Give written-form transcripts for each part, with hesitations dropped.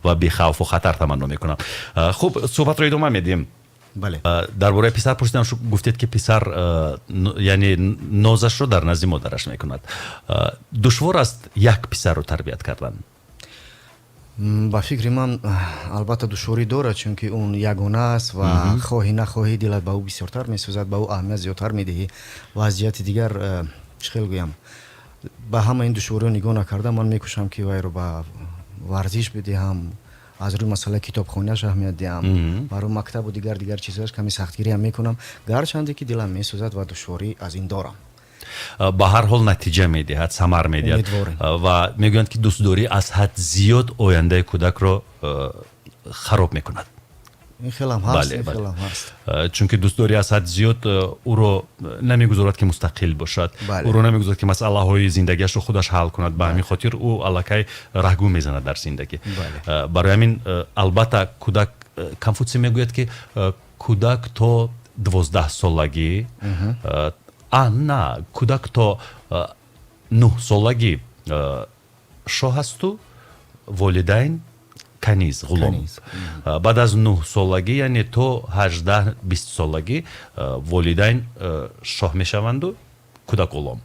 ва бехавфу хатар таманно мекунам. Хуб, суҳбатро идома медиҳем. Бале. Дар бораи писар пурсидам, гуфтед, ки писар, яъне нозашро дар назди модараш мекунад. Душвор аст як писарро тарбият кардан? Ба фикри ман, албатта, душворӣ дорад, чунки он ягона аст ва хоҳӣ нахоҳӣ, дилат ба ӯ бисёртар месӯзад, ба ӯ аҳамият зиёдтар медиҳӣ. Ва аз ҷиҳати дигар, чӣ хел гӯям, ба ҳама ин душвориҳо нигоҳ накарда, ман мекӯшам, ки вайро ба варзиш бидиҳам, аз рӯи масъалаи китобхониаш аҳамият диҳам, барои мактабу дигар дигар чизҳояш каме сахтгириам мекунам, гарчанде ки дилам месӯзад ва душворӣ аз ин дорам. Ба ҳар ҳол, натиҷа медиҳад, самар медиҳад. Ва мегӯянд, ки дӯстдорӣ аз ҳад зиёд ояндаи кӯдакро хароб мекунад. Ин хелам ҳаст. Чунки дӯстдорӣ аз ҳад зиёд ӯро намегузорад, ки мустақил бошад, ӯро намегузорад, ки масъалаҳои зиндагиашро худаш ҳал кунад. Ба ҳамин хотир ӯ аллакай раҳгум мезанад дар зиндагӣ. Барои ҳамин, албатта, кӯдак, Конфутсий мегӯяд, ки кӯдак то 12-солагӣ, а на, кӯдак то 9-солагӣ шоҳ асту волидайн каниз, ғулом. Баъд аз 9-солагӣ, яъне то 18-20 солагӣ, волидайн шоҳ мешаванду кӯдак ғулом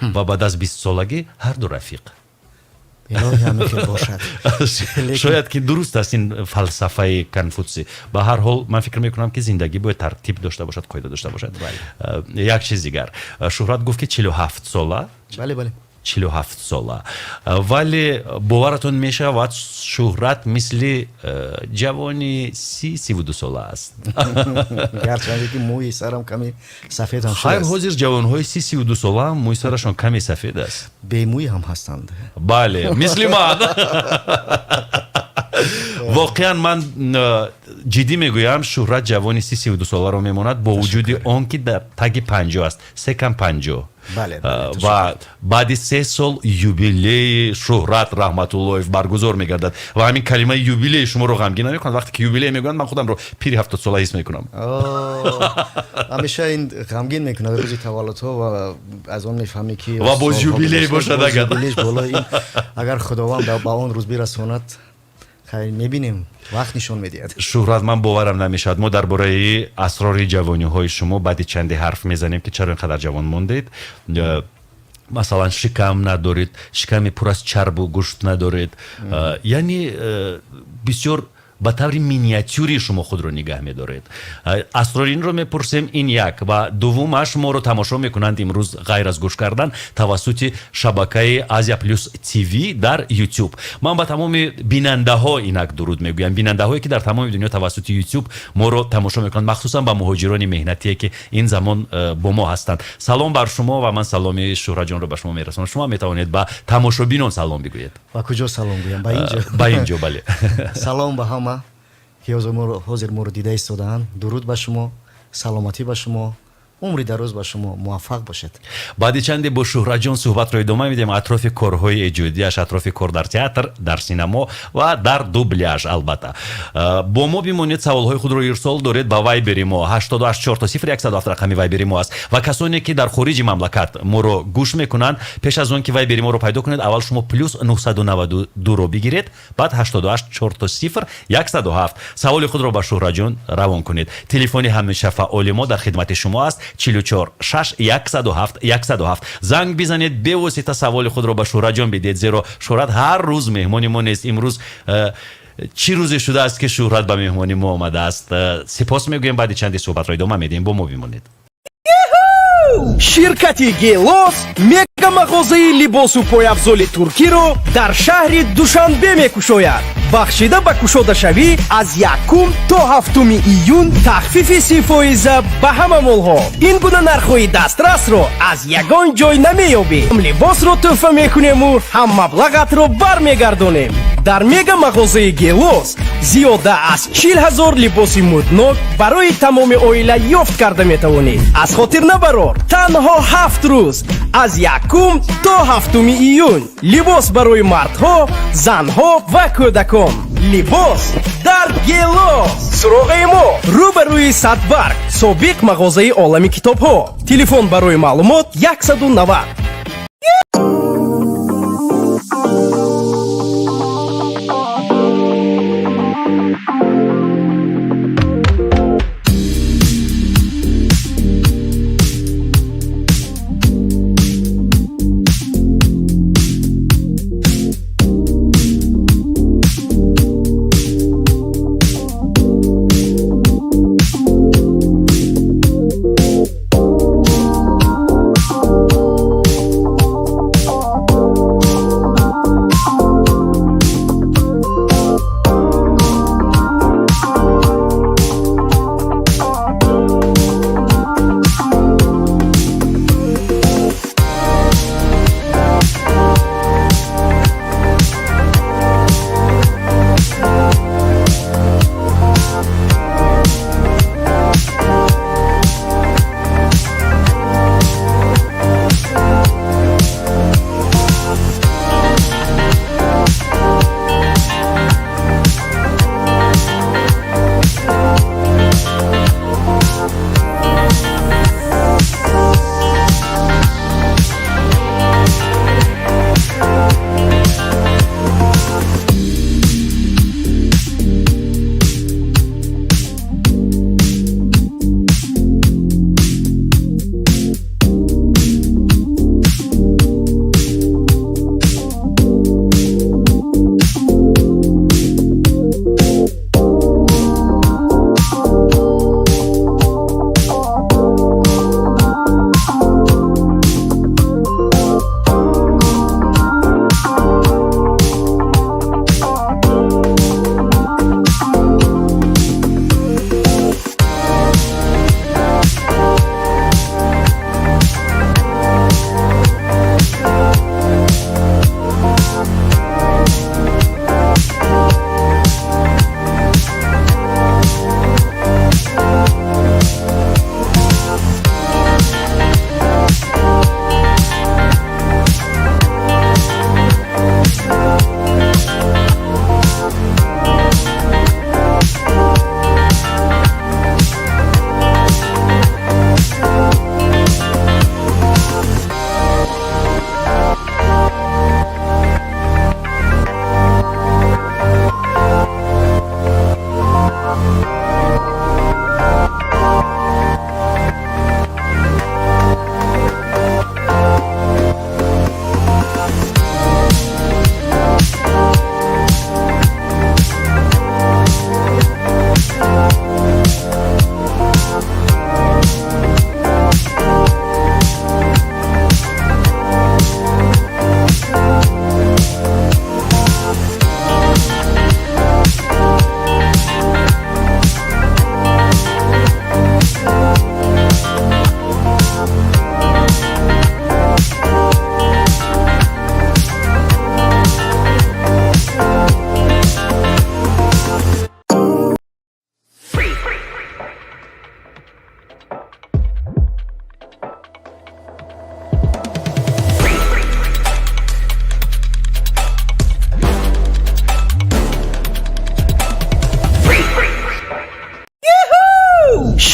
ва баъд аз 20-солагӣ ҳарду рафиқ. Шояд ки дуруст аст ин фалсафаи Конфутсий. Ба ҳар ҳол, ман фикр мекунам, ки зиндагӣ бояд тартиб дошта бошад, қоида дошта бошад. Як чиз дигар: Шӯҳрат гуфт, ки 47 сола. Бале, бале. 47 сола, вале боваратон мешавад, Шӯҳрат мисли ҷавони 30-32 сола аст. Гарчанде ки мӯи сарам каме сафед ҳам. Хайр, ҳозир ҷавонҳои 30-32 сола мӯи сарашон каме сафед аст. Бемӯй ҳам ҳастанд. Бале, мисли ман. Воқеан, ман ҷиддӣ мегӯям, Шӯҳрат ҷавони 30-32 соларо мемонад, бо вуҷуди он ки дар таги 50 аст, секам 50. Ва баъди 3 сол юбилеи Шӯҳрат Раҳматуллоев баргузор мегардад. Ва ҳамин калимаи юбилей шуморо ғамгин намекунад? Вақте ки юбилей мегӯянд, ман худамро пири 70-сола ҳис мекунам. Ҳамеша ин ғамгин мекунад, рӯзи таваллудҳо, ва аз он мефаҳмӣ, ки ва боз юбилей бошад агар. Агар Худованд ба он рӯз бирасонад, хайр, мебинем, вақт нишон медиҳад. Шӯҳрат, ман боварам намешавад. Мо дар бораи асрори ҷавониҳои шумо баъди чанде ҳарф мезанем, ки чаро ин қадар ҷавон мондед. Масалан, шикам надоред, шиками пур аз чарбу гӯшт надоред, яъне бисёр ба таври миниатюрӣ шумо худро нигаҳ медоред. Асрори инро мепурсем, ин як. Ва дуввумаш, моро тамошо мекунанд имрӯз, ғайр аз гӯш кардан, тавассути шабакаи Азия Плюс ТВ дар Ютуб. Ман ба тамоми бинандаҳо инак дуруд мегӯям, бинандаҳое ки дар тамоми дунё тавассути Ютуб моро тамошо мекунанд, махсусан ба муҳоҷирони меҳнатие, ки ин замон бо мо ҳастанд. Салом бар шумо ва ман саломи Шӯҳратҷонро ба шумо мерасонам. Шумо метавонед ба тамошобинон салом бигӯед. Ба куҷо салом гӯям? Ба инҷо? Ба инҷо, бале. Салом ба ҳама, ки ҳозир моро дида истодаанд. Дуруд ба шумо, саломатӣ ба шумо, умри дароз ба шумо, муваффақ бошед. Баъди чанде бо Шӯҳратҷон суҳбатро идома медиҳем атрофи корҳои эҷодиаш, атрофи кор дар театр, дар синамо ва дар дубляж. Албатта, бо мо бимонед. Саволҳои худро ирсол доред ба Вайбери мо, 88 000 107 рақами Вайбери мо аст. Ва касоне ки дар хориҷи мамлакат моро гӯш мекунанд, пеш аз он ки Вайбери моро пайдо кунед, аввал шумо плюс 992-ро бигиред, баъд 88 000 107. Саволи худро ба Шӯҳратҷон равон кунед. Телефони ҳамеша фаъоли мо дар хидмати шумо аст: 44 6 107 107. Занг бизанед, бевосита саволи худро ба Шӯҳратҷон бидиҳед, зеро Шӯҳрат ҳар рӯз меҳмони мо нест. Имрӯз чӣ рӯзе шудааст, ки Шӯҳрат ба меҳмони мо омадааст. Сипос мегӯем. Баъди чанде суҳбатро идома медиҳем, бо мо бимонед. Ширкати «Гелос» мегамағозаи либосу пойафзоли туркиро дар шаҳри Душанбе мекушояд. Бахшида ба кушодашавӣ аз 1 то 7 июн тахфифи 30 фоиза ба ҳама молҳо. Ин гуна нархҳои дастрасро аз ягон ҷой намеёбӣ. Ҳам либосро тӯҳфа мекунему, ҳам маблағатро бармегардонем. Дар мега мағозаи «Гелос» зиёда аз 40 000 либоси мӯднок барои тамоми оила ёфт карда метавонед. Аз хотир набарор, танҳо 7 рӯз, аз 1 то 7 июн. Либос барои мардҳо, занҳо ва кӯдакон, либос дар «Гелос». Суроғаи мо: рӯ ба рӯи Садбарг, собиқ мағозаи Олами китобҳо. Телефон барои маълумот: 190.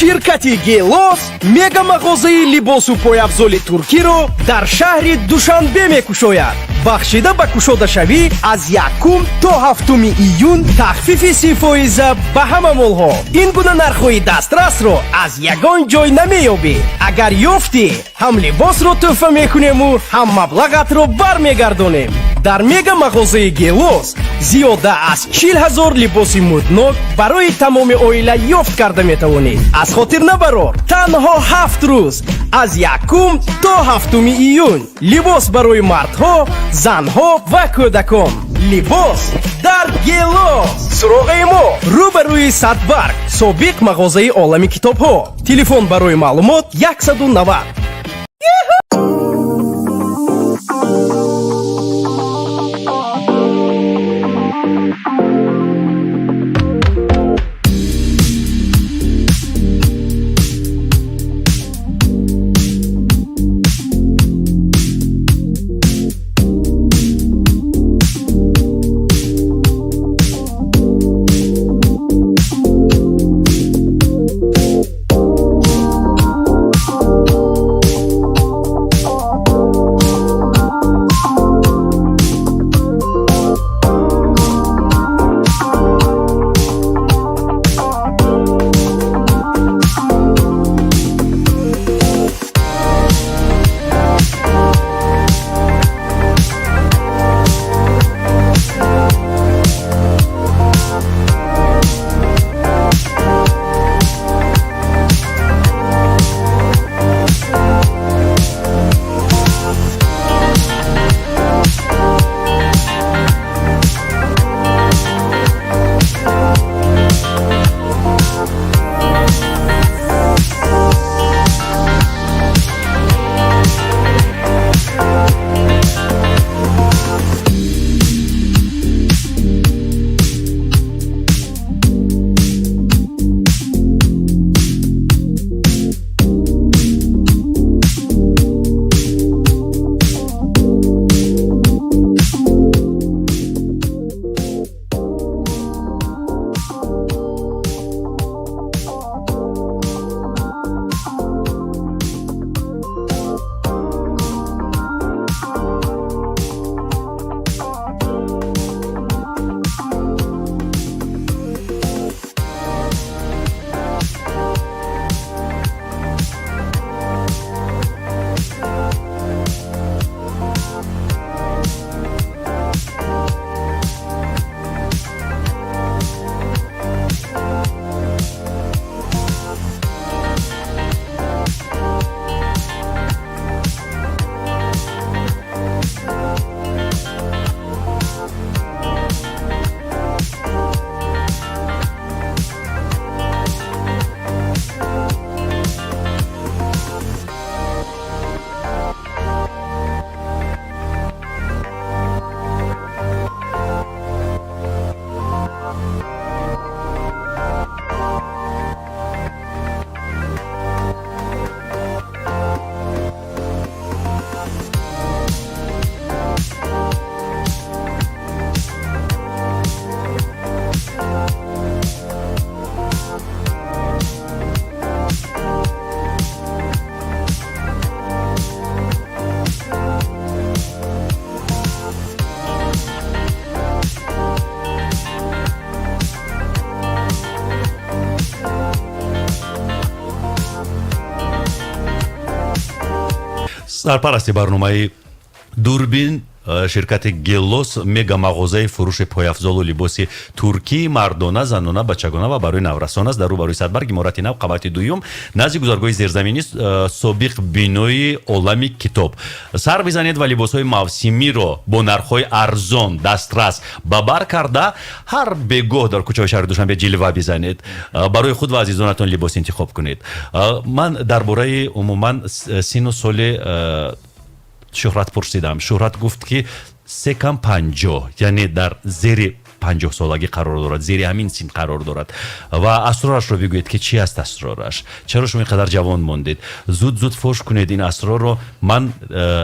Ширкати Гелос мегамағозаи либосу пойафзоли туркиро дар шаҳри Душанбе мекушояд. Бахшида ба кушодашавӣ аз 1 то 7 июн тахфифи 30 фоиза ба ҳама молҳо. Ин гуна нархҳои дастрасро аз ягон ҷой намеёбӣ. Агар ёфтӣ, ҳам либосро тӯҳфа мекунему, ҳам маблағатро бармегардонем. Дар мега мағозаи Гелос зиёда аз 40 000 либоси мӯднок барои тамоми оила ёфт карда метавонед. Аз хотир набарор, танҳо 7 рӯз, аз 1 то 7 июн. Либос барои мардҳо, занҳо ва кӯдакон, либос дар Гелос. Суроғаи мо: рӯбарӯи Садбарг, собиқ мағозаи Олами китобҳо. Телефон барои маълумот: 190. Сарпарасти барномаи Дурбин ширкати Гелос, мега мағозаи фурӯши пойафзолу либоси туркии мардона, занона, бачагона ва барои наврасон аст. Дар рӯбарӯи Садбарг, иморати нав, қабати дуюм, назди гузаргоҳи зерзаминӣ, собиқ бинои Олами китоб сар бизанед ва либосҳои мавсимиро бо нархҳои арзон дастрас ба бар карда, ҳар бегоҳ дар кӯчаҳои шаҳри Душанбе ҷилва бизанед. Барои худ ва азизонатон либос интихоб кунед. Ман дар бораи умуман сину соли Шӯҳрат пурсидам. Шӯҳрат гуфт, ки се кам 50, яъне дар зери 50-солагӣ қарор дорад, зери ҳамин син қарор дорад. Ва асрорашро бигӯед, ки чи аст асрораш, чаро шумо ин қадар ҷавон мондед? Зуд зуд фош кунед ин асрорро. Ман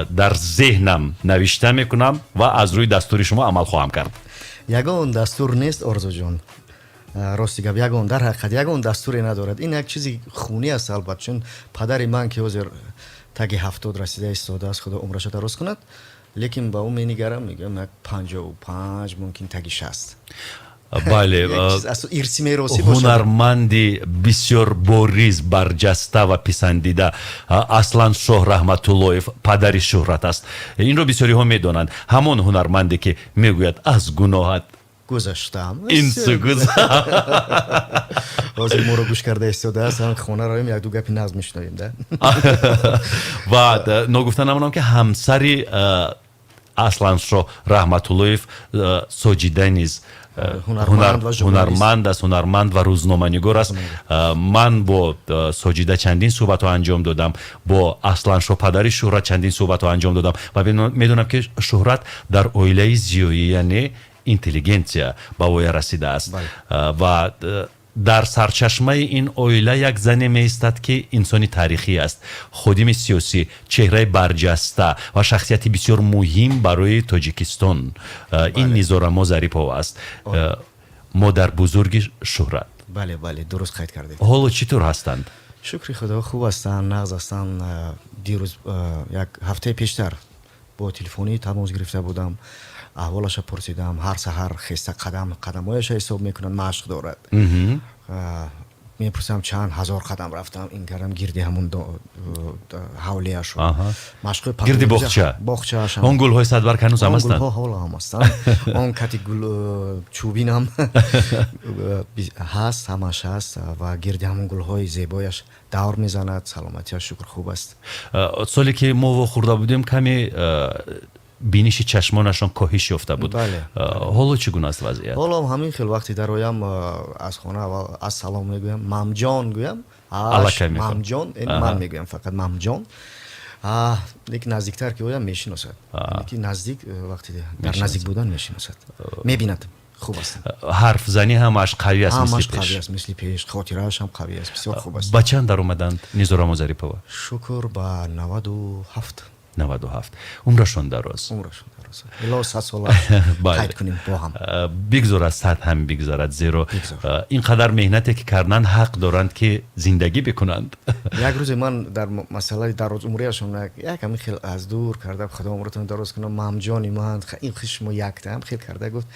дар зеҳнам навишта мекунам ва аз рӯи дастури шумо амал хоҳам кард. Ягон дастур нест, Орзуҷон. Рости гап, ягон, дар ҳақиқат, ягон дастуре надорад. Ин як чизи хунӣ аст, албатта, чун падари ман, ки ҳозир таги 70 расида истодааст, Худо умраша дароз кунад, лекин ба ӯ менигарам, мегӯям, як 55, мумкин, таги 60. Ирси меросӣ. Ҳунарманди бисёр бориз, барҷаста ва писандида Асланшоҳ Раҳматуллоев падари Шӯҳрат аст. Инро бисёриҳо медонанд. Ҳамон ҳунарманде, ки мегӯяд: «Аз гуноҳат гузаштам». Инсу гузашт. Ҳозир моро гӯш карда истодааст. Хона равем, якду гапи нағз мешунавем да. Ва ногуфта намонам, ки ҳамсари Асланшоҳ Раҳматуллоев Соҷида низ ҳунарманд аст, ҳунарманд ва рӯзноманигор аст. Ман бо Соҷида чандин суҳбатҳо анҷом додам, бо Асланшоҳ, падари Шӯҳрат, чандин суҳбатҳо анҷом додам ва медонам, ки Шӯҳрат дар оилаи зиёӣ, яъне интеллигенсия, ба воя расидааст ва дар сарчашмаи ин оила як зане меистад, ки инсони таърихӣ аст, ходими сиёсӣ, чеҳраи барҷаста ва шахсияти бисёр муҳим барои Тоҷикистон. Ин Низорамо Зарипова аст, модарбузурги Шӯҳрат. Бале, дуруст қайд кардед. Ҳоло чӣ тур ҳастанд? Шукри Худо, хуб ҳастанд, нағз ҳастанд. Дирӯз, як ҳафтаи пештар, бо телефонӣ тамос гирифта будам, аҳволаша пурсидам. Ҳар саҳар хеста қадам қадамҳояша ҳисоб мекунад, машқ дорад. Мепурсам, чанд ҳазор қадам рафтам, ин кардам, гирди ҳамун ҳавлияшо. Гирди боғча. Боғчааш. Он гулҳои садбарг ҳанӯз ҳам ҳастанд? Гулҳо ҳоло ҳам ҳастанд. Он кати гул чӯбинам ҳаст, ҳамаш ҳаст ва гирди ҳамун гулҳои зебояш давр мезанад. Саломатиаш, шукр, хуб аст. Соле ки мо вохӯрда будем, каме биниши чашмонашон коҳиш ёфта буд. Ҳоло чӣ гуна аст вазъият? Ҳоло ҳамин хел. Вақте дароям аз хона, аввал ассалом мегӯям, мамҷон гӯям, мамҷон ман мегӯям, фақат мамҷон. Лекин наздиктар ки оям, мешиносад. Ки наздик, вақте дар наздик будан мешиносад, мебинад, хуб аст. Ҳарфзанӣ ҳамаш қавӣ аст? Ҳамаш қавӣ аст, мисли пеш. Хотирааш ҳам қавӣ аст, бисёр хуб аст. Ба чанд даромаданд Низорамо Зарипова? Шукр, ба 97. 97, умрашон дароз. Умрашон дароз, ило 100 сола қайд кунем бо ҳам. Бигзор аз 100 ҳам бигзарад, зеро ин қадар меҳнате ки карданд, ҳақ доранд, ки зиндагӣ бикунанд. Як рӯзе ман дар масъалаи дарозумрияшон як ҳамин хел аз дур карда: «Худо умратон дароз кунам, мамҷони ман, ин хел шумо яктаам хел карда», гуфт.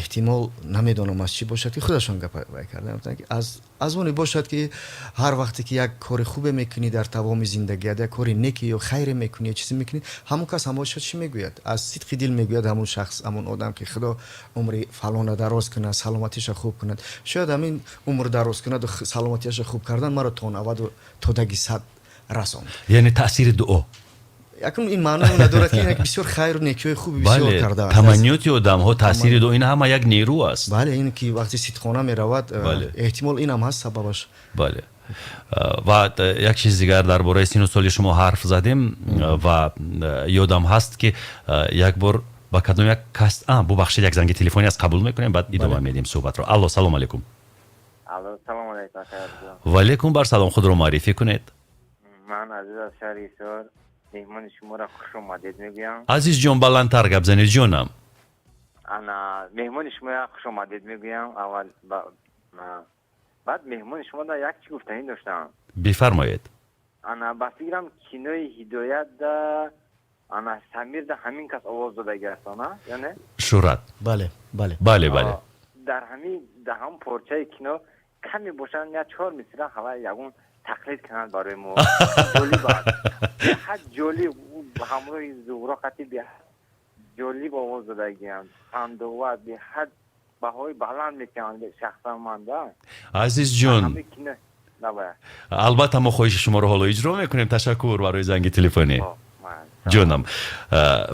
Эҳтимол, намедонам, аз чӣ бошад, ки худашон гап вай карданд, гуфтанд, ки аз оне бошад, ки ҳар вақте ки як кори хубе мекунӣ дар тамоми зиндагият, як кори неки ё хайре мекунӣ ё чизе мекунӣ, ҳамон кас ҳамоша чӣ мегӯяд? Аз сидқи дил мегӯяд ҳамон шахс, ҳамон одам, ки Худо умри фалона дароз кунад, саломатиша хуб кунад. Шояд ҳамин умр дароз кунаду саломатиаша хуб кардан маро то 90-у то таги 100 расонд. Яъне таъсири дуо. Якум, ин маъно надорад, ки ин бисёр хайру некиҳои хуби бисёр кардааст. Таманниёти одамҳо, таъсири дуо, ин ҳама як нерӯ аст. Бале, ин ки вақте сидқона меравад, эҳтимол, инам ҳаст сабабаш. Бале, ва як чиз дигар, дар бораи сину соли шумо ҳарф задем ва ёдам ҳаст, ки як бор ба кадом як кас, бубахшед, як занги телефонӣ аст, қабул мекунем, баъд идома медиҳем суҳбатро. Алло, салом алейкум. Алло, салом алейкум. Ваалейкум барсалом, худро муаррифӣ кунед. Ман Азиз аз шаҳри Ҳисор, меҳмони шуморо хуш омадед мегӯям. Азизҷон, баландтар гап занед, ҷонам. Ана, меҳмони шумо хуш омадед мегӯям аввал, баъд меҳмони шумо як чӣ гуфтанӣ доштам. Бифармоед. Ана, ба фикрам, кинои Ҳидоятда, ана, Самирда ҳамин кас овоз додаги аст, она ё не? Шӯҳрат. Бале. Бале. Дар ҳамон порчаи кино каме бошанд, я чор мисра ҳава ягон тақлид кунанд барои мо, ҷолиб аст, беҳад ҷолиб. Ҳамроҳи Зуҳро қати беҳад ҷолиб овоз додагиам, хандовар, беҳад баҳои баланд метиҳанд шахсан ман да. Азизҷон, албатта, мо хоҳиши шуморо ҳоло иҷро мекунем. Ташаккур барои занги телефонӣ, ҷонам.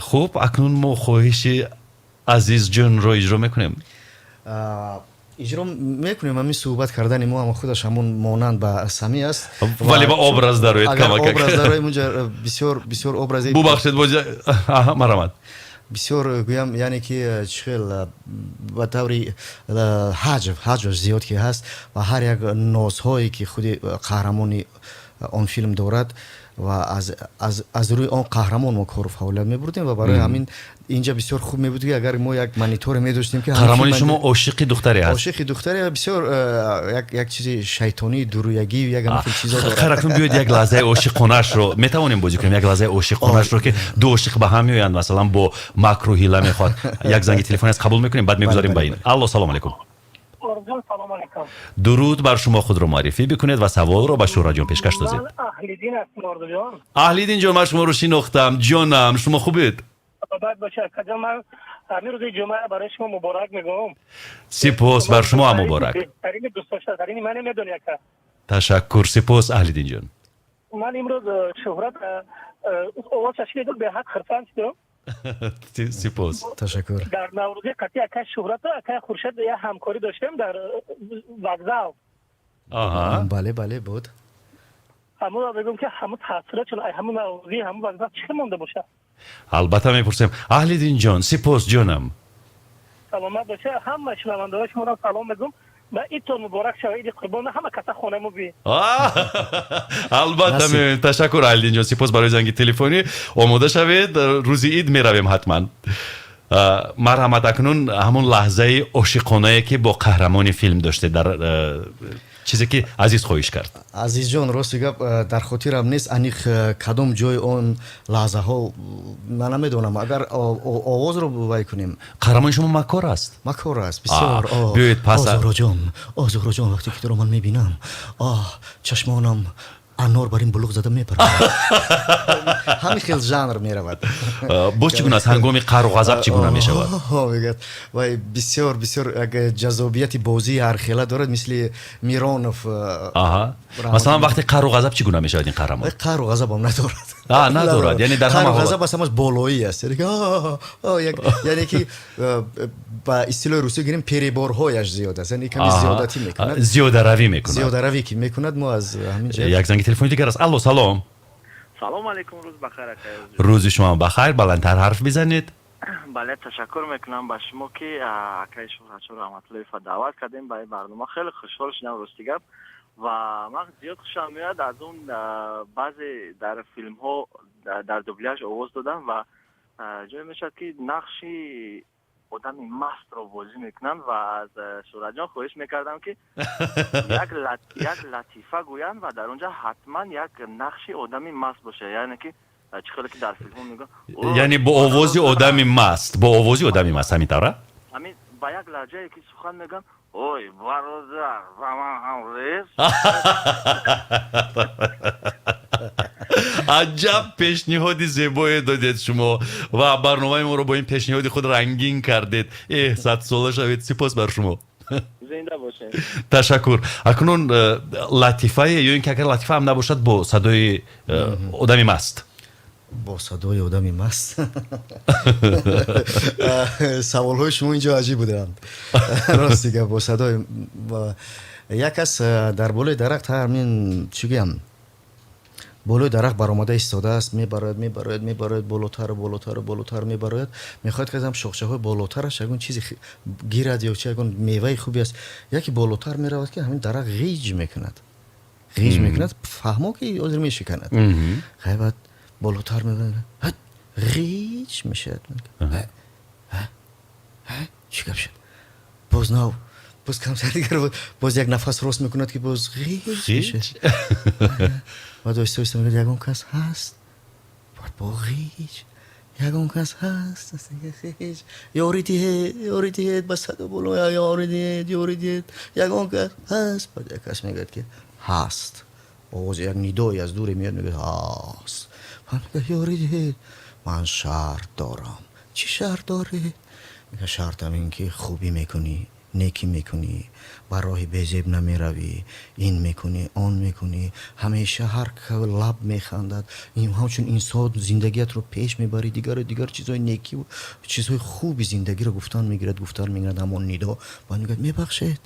Хуб, акнун мо хоҳиши Азизҷонро иҷро мекунем. Иҷро мекунем. Ҳамин суҳбат кардани мо ҳама худаш ҳамон монанд ба Сами аст. Вале ба образ дароед. Образ дароем, унҷа бисёр, бисёр образи Бубахшед, боз марҳамат. Бисёр гӯям, яъне ки чӣ хел, ба таври ҳаҷв, ҳаҷваш зиёд ки ҳаст ва ҳар як нозҳое, ки худи қаҳрамони он филм дорад. Ва аз рӯи он қаҳрамон мо кору фаъолият мебурдем ва барои ҳамин инҷа бисёр хуб мебуд, ки агар мо як мониторе медоштем, ки қаҳрамони шумо ошиқи духтаре аст. Ошиқи духтаре ва бисёр як чизи шайтонии дурӯягӣ, як ҳамин чизо дорад. Хайр, акнун биёед як лаҳзаи ошиқонаашро метавонем бозӣ кунем, як лаҳзаи ошиқонаашро, ки ду ошиқ ба ҳам меоянд, масалан, бо макру ҳила мехоҳад. Як занги телефонӣ аст, қабул мекунем, баъд мегузарем ба ин. Алло, салом алейкум. Орзуҷон, салом алейкум. Дуруд бар шумо, худро муаррифӣ бикунед ва саволро ба Шӯҳратҷон пешкаш созед. Ман Аҳлиддин ҳастам, Орзуҷон. Аҳлиддин ҷон, ман шуморо шинохтам, ҷонам, шумо хубед? Бад бошад, акаҷон, ман ҳамин рӯзи ҷумъа барои шумо муборак мегӯям. Сипос, бар шумо ҳам муборак. Беҳтарини дӯстдоштатарини мане медонӣ, ака. Ташаккур, сипос, Аҳлиддин ҷон. Ман имрӯз Шӯҳрат овозаш шунидам, беҳад хурсанд шудам. Сипос. Ташаккур. Дар наврӯзи қатъи акай Шӯҳрату акай Хуршед як ҳамкорӣ доштем дар вокзал. Бале, бале, буд. Ҳамонро мегӯям, ки ҳамун таъсиротшон ай ҳамун наврӯзӣ, ҳамун вокзал чӣ монда бошад? Албатта мепурсем, Аҳлиддин ҷон, сипос, ҷонам. Саломат боша, ҳама шунавандаҳои шуморо салом мегӯм ва идтон муборак шава, иди қурбон, ҳама каса хонамо би. Албатта. Насиб. Меоем, ташаккур, Аҳлиддин ҷон, сипос барои занги телефонӣ. Омода шавед, рӯзи ид меравем ҳатман. Марҳамат, акнун ҳамон лаҳзаи ошиқонае, ки бо қаҳрамони филм доштед, дар чизе ки Азиз хоҳиш кард. Азизҷон, рости гап, дар хотирам нест аниқ кадом ҷои он лаҳзаҳо, ман намедонам, агар овозро вай кунем. Қаҳрамони шумо макор аст. Макор аст бисёр. Биёед пас. Зуҳроҷон, о Зуҳроҷон, вақте ки туро ман мебинам, оҳ, чашмонам анор бар ин булуғ зада мепарад, ҳамин хел жанр меравад. Боз чӣ гуна аст? Ҳангоми қаҳру ғазаб чӣ гуна мешавад? Мегӯяд, вай бисёр бисёр як ҷаззобияти бозии ҳархела дорад, мисли Миронов. Масалан, вақти қаҳру ғазаб чӣ гуна мешавад ин қаҳрамон? Қаҳру ғазабам надорад. Надорад, яъне дар ҳама ғазаб аст, ҳамаш болоӣ аст, яъне ки ба истилоҳи русӣ гирем, перебор ҳояш зиёд аст, яъне ками зиёдатӣ мекунад. Зиёдаравӣ мекунад. Зиёдаравӣ ки мекунад, мо аз ҳамин ҷиҳат. Як занги телефони дигар аст. Алло, салом. Салом алейкум, рӯз бахайр, акай. Рӯзи шумо бахайр, баландтар ҳарф бизанед. Бале, ташаккур мекунам ба шумо, ки акаи Шӯҳратшо Раҳматуллоева даъват кардем ба ин барнома. Хеле хушҳол шудам, рости гап, ва ман зиёд хушам меояд аз он баъзе дар филмҳо дар дубляж овоз додам ва ҷое мешавад, ки нақши одами мастро бозӣ мекунанд ва аз Шӯҳратҷон хоҳиш мекардам, ки як латифа гӯянд ва дар он ҷо ҳатман як нақши одами маст бошад, яъне ки чӣ хеле ки дар филмҳо мегӯянд. Яъне бо овози одами маст, бо овози одами маст, ҳамин тавра? Ҳамин, ба як лаҳҷае ки сухан мегӯянд: «Ой, бародар, ба ман ҳам рез». Аҷаб пешниҳоди зебое додед шумо ва барномаи моро бо ин пешниҳоди худ рангин кардед. Эҳ, садсола шавед, сипос бар шумо. Зинда бошед. Ташаккур. Акнун латифае ё ин ки агар латифа ҳам набошад, бо садои одами маст. Бо садои одами маст. Саволҳои шумо инҷо аҷиб буданд, рости гап. Бо садои як кас дар болои дарахт, ҳамин чӣ гӯям, болои дарахт баромада истодааст, мебарояд, мебарояд, мебарояд, болотару болотару болотар мебарояд, мехоҳад ки аз шохчаҳои болотараш ягон чизе гирад ё чи ягон меваи хубе аст. Яке болотар меравад, ки ҳамин дарахт ғиҷ мекунад, ғиҷ мекунад, фаҳмо ки ҳозир мешиканад. Хай, баъд болотар мебарад, ғиҷ мешавад. Чӣ гап шуд? Боз нав, боз камтар дигар, боз як нафас рост мекунад, ки боз ғиҷ мешавад. Баъд оҳиста оҳиста мегӯяд: «Ягон кас ҳаст?» Баъд бо ғиҷ: «Ягон кас ҳаст? Ғиҷ, ёрӣ диҳед, ёрӣ диҳед!» Ба садо боло: «Ёрӣ диҳед, ёрӣ диҳед, ягон кас ҳаст?» Баъд як кас мегӯяд, ки «Ҳаст». Овози як нидое аз дуре меояд, мегӯяд: «Ҳаст». Баъд мегӯяд: «Ёрӣ диҳед, ман шарт дорам». «Чӣ шарт доред?» Мегӯяд: «Шартам ин ки хубӣ мекунӣ, некӣ мекунӣ, ба роҳи безеб намеравӣ, ин мекунӣ, он мекунӣ, ҳамеша ҳар лаб механдад, ҳамчун инсон зиндагиятро пеш мебарӣ, дигару дигар чизҳои некиву чизҳои хуби зиндагиро гуфтан мегирад, гуфтан мегирад ҳамон нидо. Баъд мегӯяд: «Мебахшед,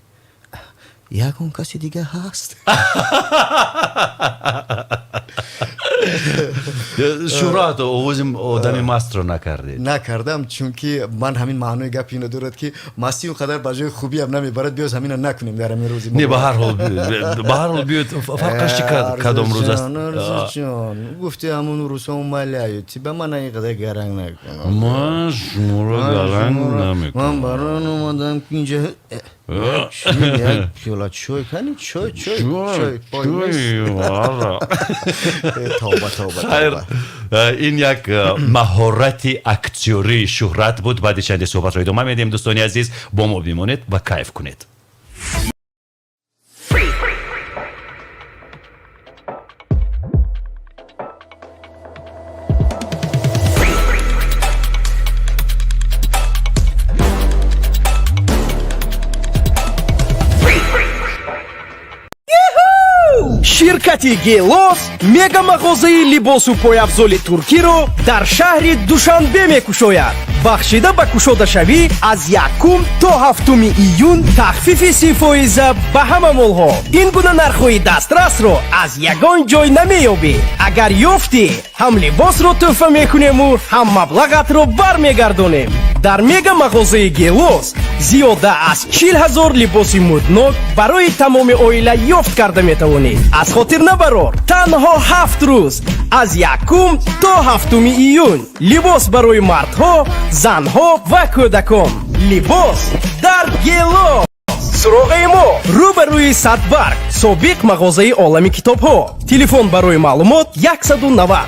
ягон каси дига ҳаст?» Шӯҳрат, овози одами мастро накардед? Накардам, чунки ман ҳамин маънои гапи ино дорад, ки мастӣ он қадар ба ҷои хубиам намебарад. Биёз ҳамина накунем дар ҳамин рӯзи. Не, ба ҳар ҳол, ба ҳар ҳол биёед, фарқаш чи, кадом рӯз аст? Арзуҷон, гуфти ҳамун рӯзҳо, умоляю тебя, мана ин қадар гаранг накун. Ман шуморо гаранг намекунам. Ман барон омадам, ки инҷа як пиёла чой кани, чой, чой, чой. Тавба, тавба. Хайр, ин як маҳорати актёрии Шӯҳрат буд. Баъди чанде суҳбатро идома медиҳем. Дӯстони азиз, бо мо бимонед ва кайф кунед. Ширкати Гелос мегамағозаи либосу пойафзоли туркиро дар шаҳри Душанбе мекушояд. Бахшида ба кушодашавӣ аз 1 то 7 июн тахфифи 30 фоиза ба ҳама молҳо. Ин гуна нархҳои дастрасро аз ягон ҷой намеёбӣ. Агар ёфтӣ, ҳам либосро тӯҳфа мекунему, ҳам маблағатро бармегардонем. Дар мегамағозаи Гелос зиёда аз 40 000 либоси мӯднок барои тамоми оила ёфт карда метавонед. Аз хотир набарор, танҳо 7 рӯз, аз 1 то 7 июн. Либос барои мардҳо, занҳо ва кӯдакон, либос дар Гелос. Суроғаи мо: рӯбарӯи Садбарг, собиқ мағозаи Олами китобҳо. Телефон барои маълумот: 190.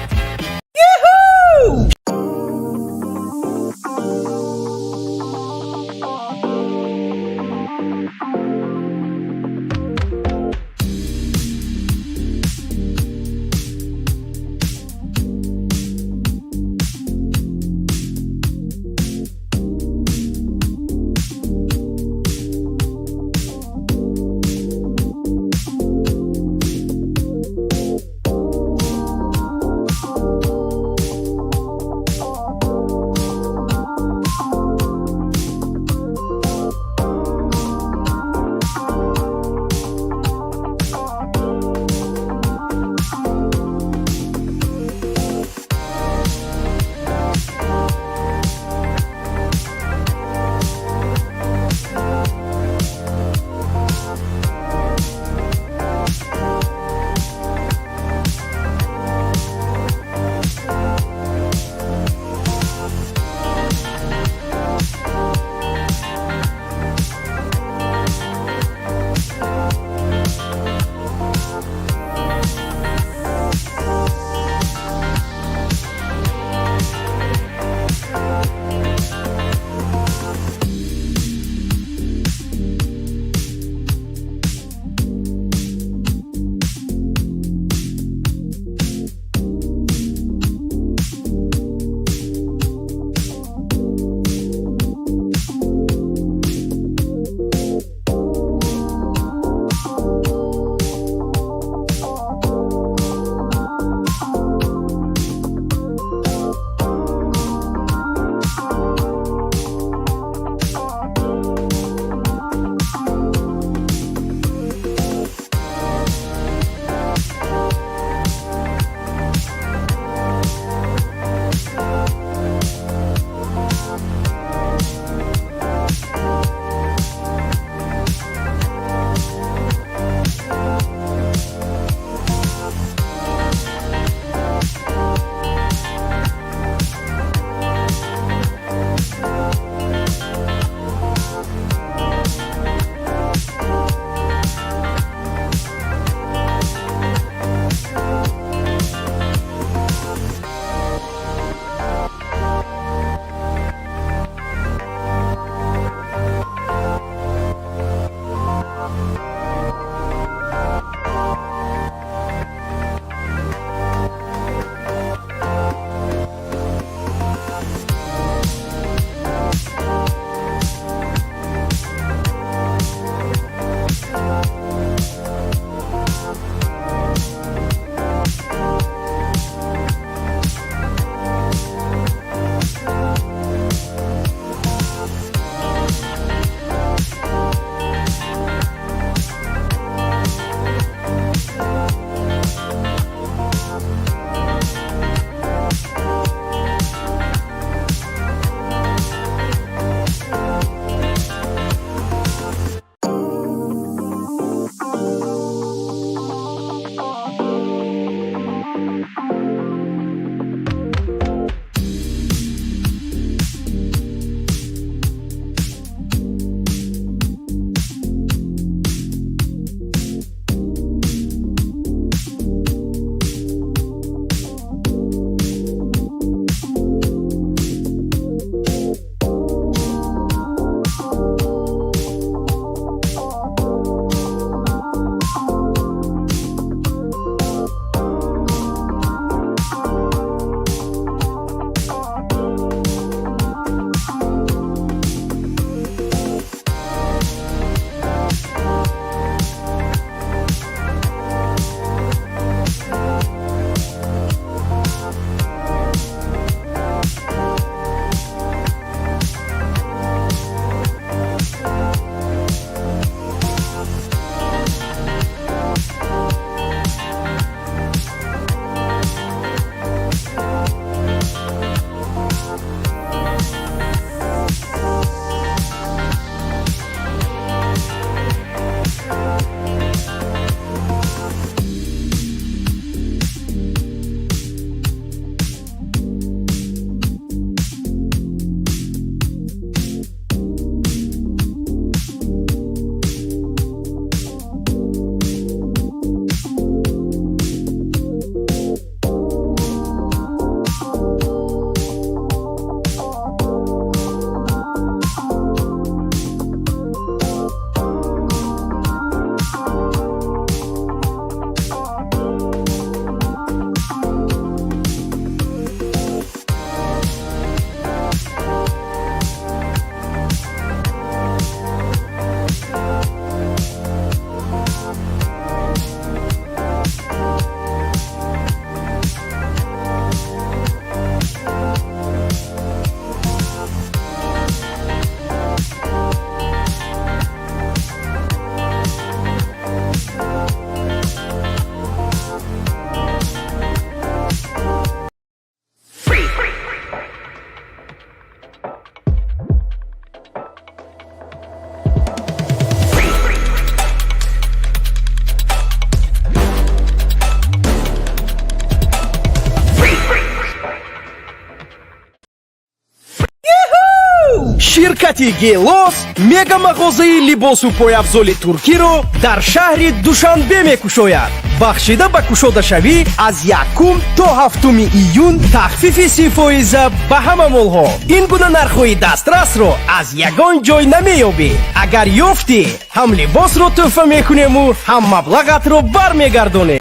Ширкати Гелос мегамағозаи либосу пойафзоли туркиро дар шаҳри Душанбе мекушояд. Бахшида ба кушодашавӣ аз 1 то 7 июн тахфифи 30% ба ҳама молҳо. Ин гуна нархҳои дастрасро аз ягон ҷой намеёбӣ. Агар ёфтӣ, ҳам либосро тӯҳфа мекунему, ҳам маблағатро бармегардонем.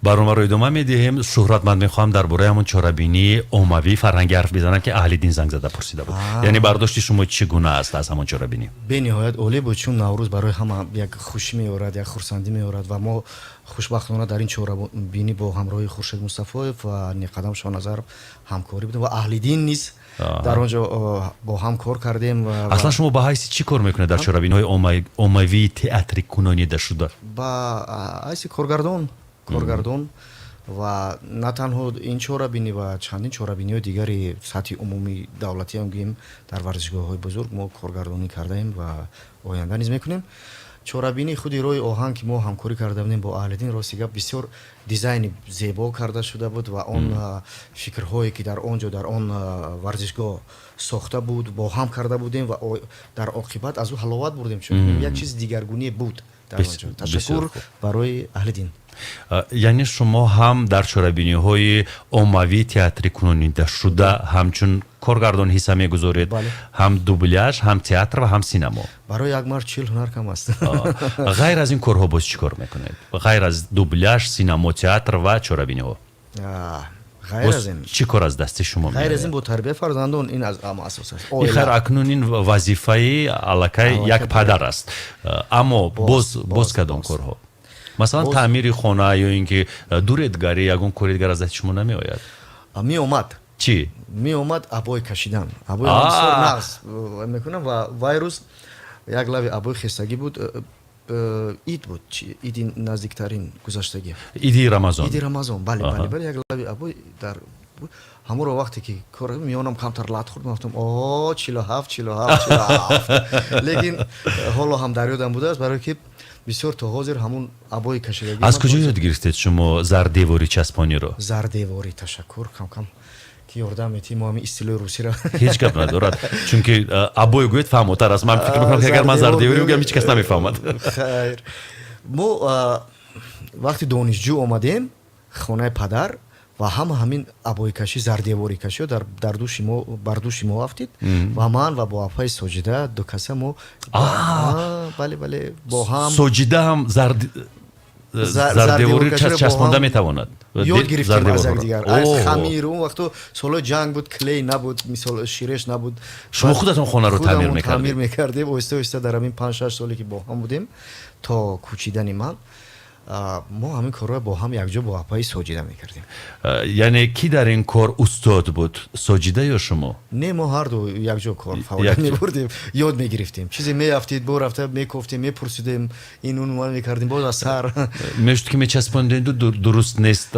Барномаро идома медиҳем. Шӯҳрат, ман мехоҳам дар бораи ҳамон чорабинии оммавии фарҳангӣ ҳарф бизанам, ки Аҳлиддин занг зада пурсида буд. Яъне бардошти шумо чӣ гуна аст аз ҳамон чорабинӣ? Бениҳоят олӣ буд, чун Наврӯз барои ҳама як хушӣ меорад, як хурсандӣ меорад ва мо хушбахтона дар ин чорабинӣ бо ҳамроҳии Хуршед Мустафоев ва Неқадам Шоназаров ҳамкорӣ будем ва Аҳлиддин низ дар он ҷо бо ҳам кор кардем. Аслан шумо ба ҳайси чӣ кор мекунед дар чорабиниҳои оммавии театри кунонидашуда? Ба ҳайси коргардон ва на танҳо ин чорабинӣ ва чандин чорабиниҳои дигари сатҳи умумии давлатиам гӯем, дар варзишгоҳҳои бузург мо коргардонӣ кардаем ва оянда низ мекунем. Чорабинии худи роҳи оҳан, ки мо ҳамкорӣ карда будем бо Аҳлиддин, рости гап, бисёр дизайни зебо карда шуда буд ва он фикрҳое, ки дар он ҷо, дар он варзишгоҳ сохта буд, бо ҳам карда будем ва дар оқибат аз ӯ ҳаловат бурдем, чун як чизи дигаргуние буд дар он ҷо. Ташаккур барои Аҳлиддин. Яъне шумо ҳам дар чорабиниҳои оммавии театри кунонидашуда ҳамчун коргардон ҳисса мегузоред, ҳам дубляж, ҳам театр ва ҳам синамо. Барои як мард 40 ҳунар кам аст. Ғайр аз ин корҳо боз чӣ кор мекунед, ғайр аз дубляж, синамо, театр ва чорабиниҳо? Ғайр аз ин чӣ кор аз дасти шумо? Ғайр аз ин бо тарбияи фарзандон, ин аз ҳама асос аст. Хайр, акнун ин вазифаи аллакай як падар аст, аммо боз кадом корҳо? Масалан, таъмири хона ё ин ки дуредгарӣ, ягон кори дигар аз дасти шумо намеояд? Меомад. Чӣ меомад? Обой кашидан. Обой бисёр нағз мекунам ва вай рӯз як лави обои хестагӣ буд. Ид буд, иди наздиктарин гузаштагӣ. Иди Рамазон. Иди Рамазон, бале, бале, бале. Як лави обой дар Ҳамонро вақте ки кор миёнам камтар лат хӯрд, ман гуфтам: «О, 47, 47, 47». Лекин ҳоло ҳам дар ёдам будааст, барое ки бисёр то ҳозир ҳамун обои кашидагӣ. Аз куҷо ёд гирифтед шумо зардеворӣ часпониро? Зардеворӣ, ташаккур, кам-кам ки ёрдам метиҳӣ, мо ҳамин истилоҳи русиро. Ҳеҷ гап надорад, чунки обои гӯед, фаҳмотар аст. Ман фикр мекунам, ки агар ман зардеворӣ гӯям, ҳеҷ кас намефаҳмад. Хайр, мо вақти донишҷӯ омадем хонаи падар ва ҳама ҳамин обоикашӣ, зардеворикашиҳо дар дӯши мо, бар дӯши мо афтид ва ман ва бо апаи Соҷида ду каса мо, бале, бо ҳам. Соҷида ҳам зардеворӣ часпонда метавонад? Ёд гирифтем аз якдигар, аз хамир. Он вақто солҳои ҷанг буд, клей набуд, мисол, ширеш набуд. Шумо худатон хонаро таъмир мекардед? Таъмир мекардем оҳиста оҳиста. Дар ҳамин 5-6 соле ки бо ҳам будем то кӯчидани ман, мо ҳамин корро бо ҳам якҷо бо апаи Соҷида мекардем. Яъне кӣ дар ин кор устод буд, Соҷида ё шумо? Не, мо ҳарду якҷо кор фаъолият мебурдем, ёд мегирифтем. Чизе меафтид, бо рафта мекофтем, мепурсидем, ин он мекардем боз аз сар. Мешуд, ки мечаспондеду дуруст нест?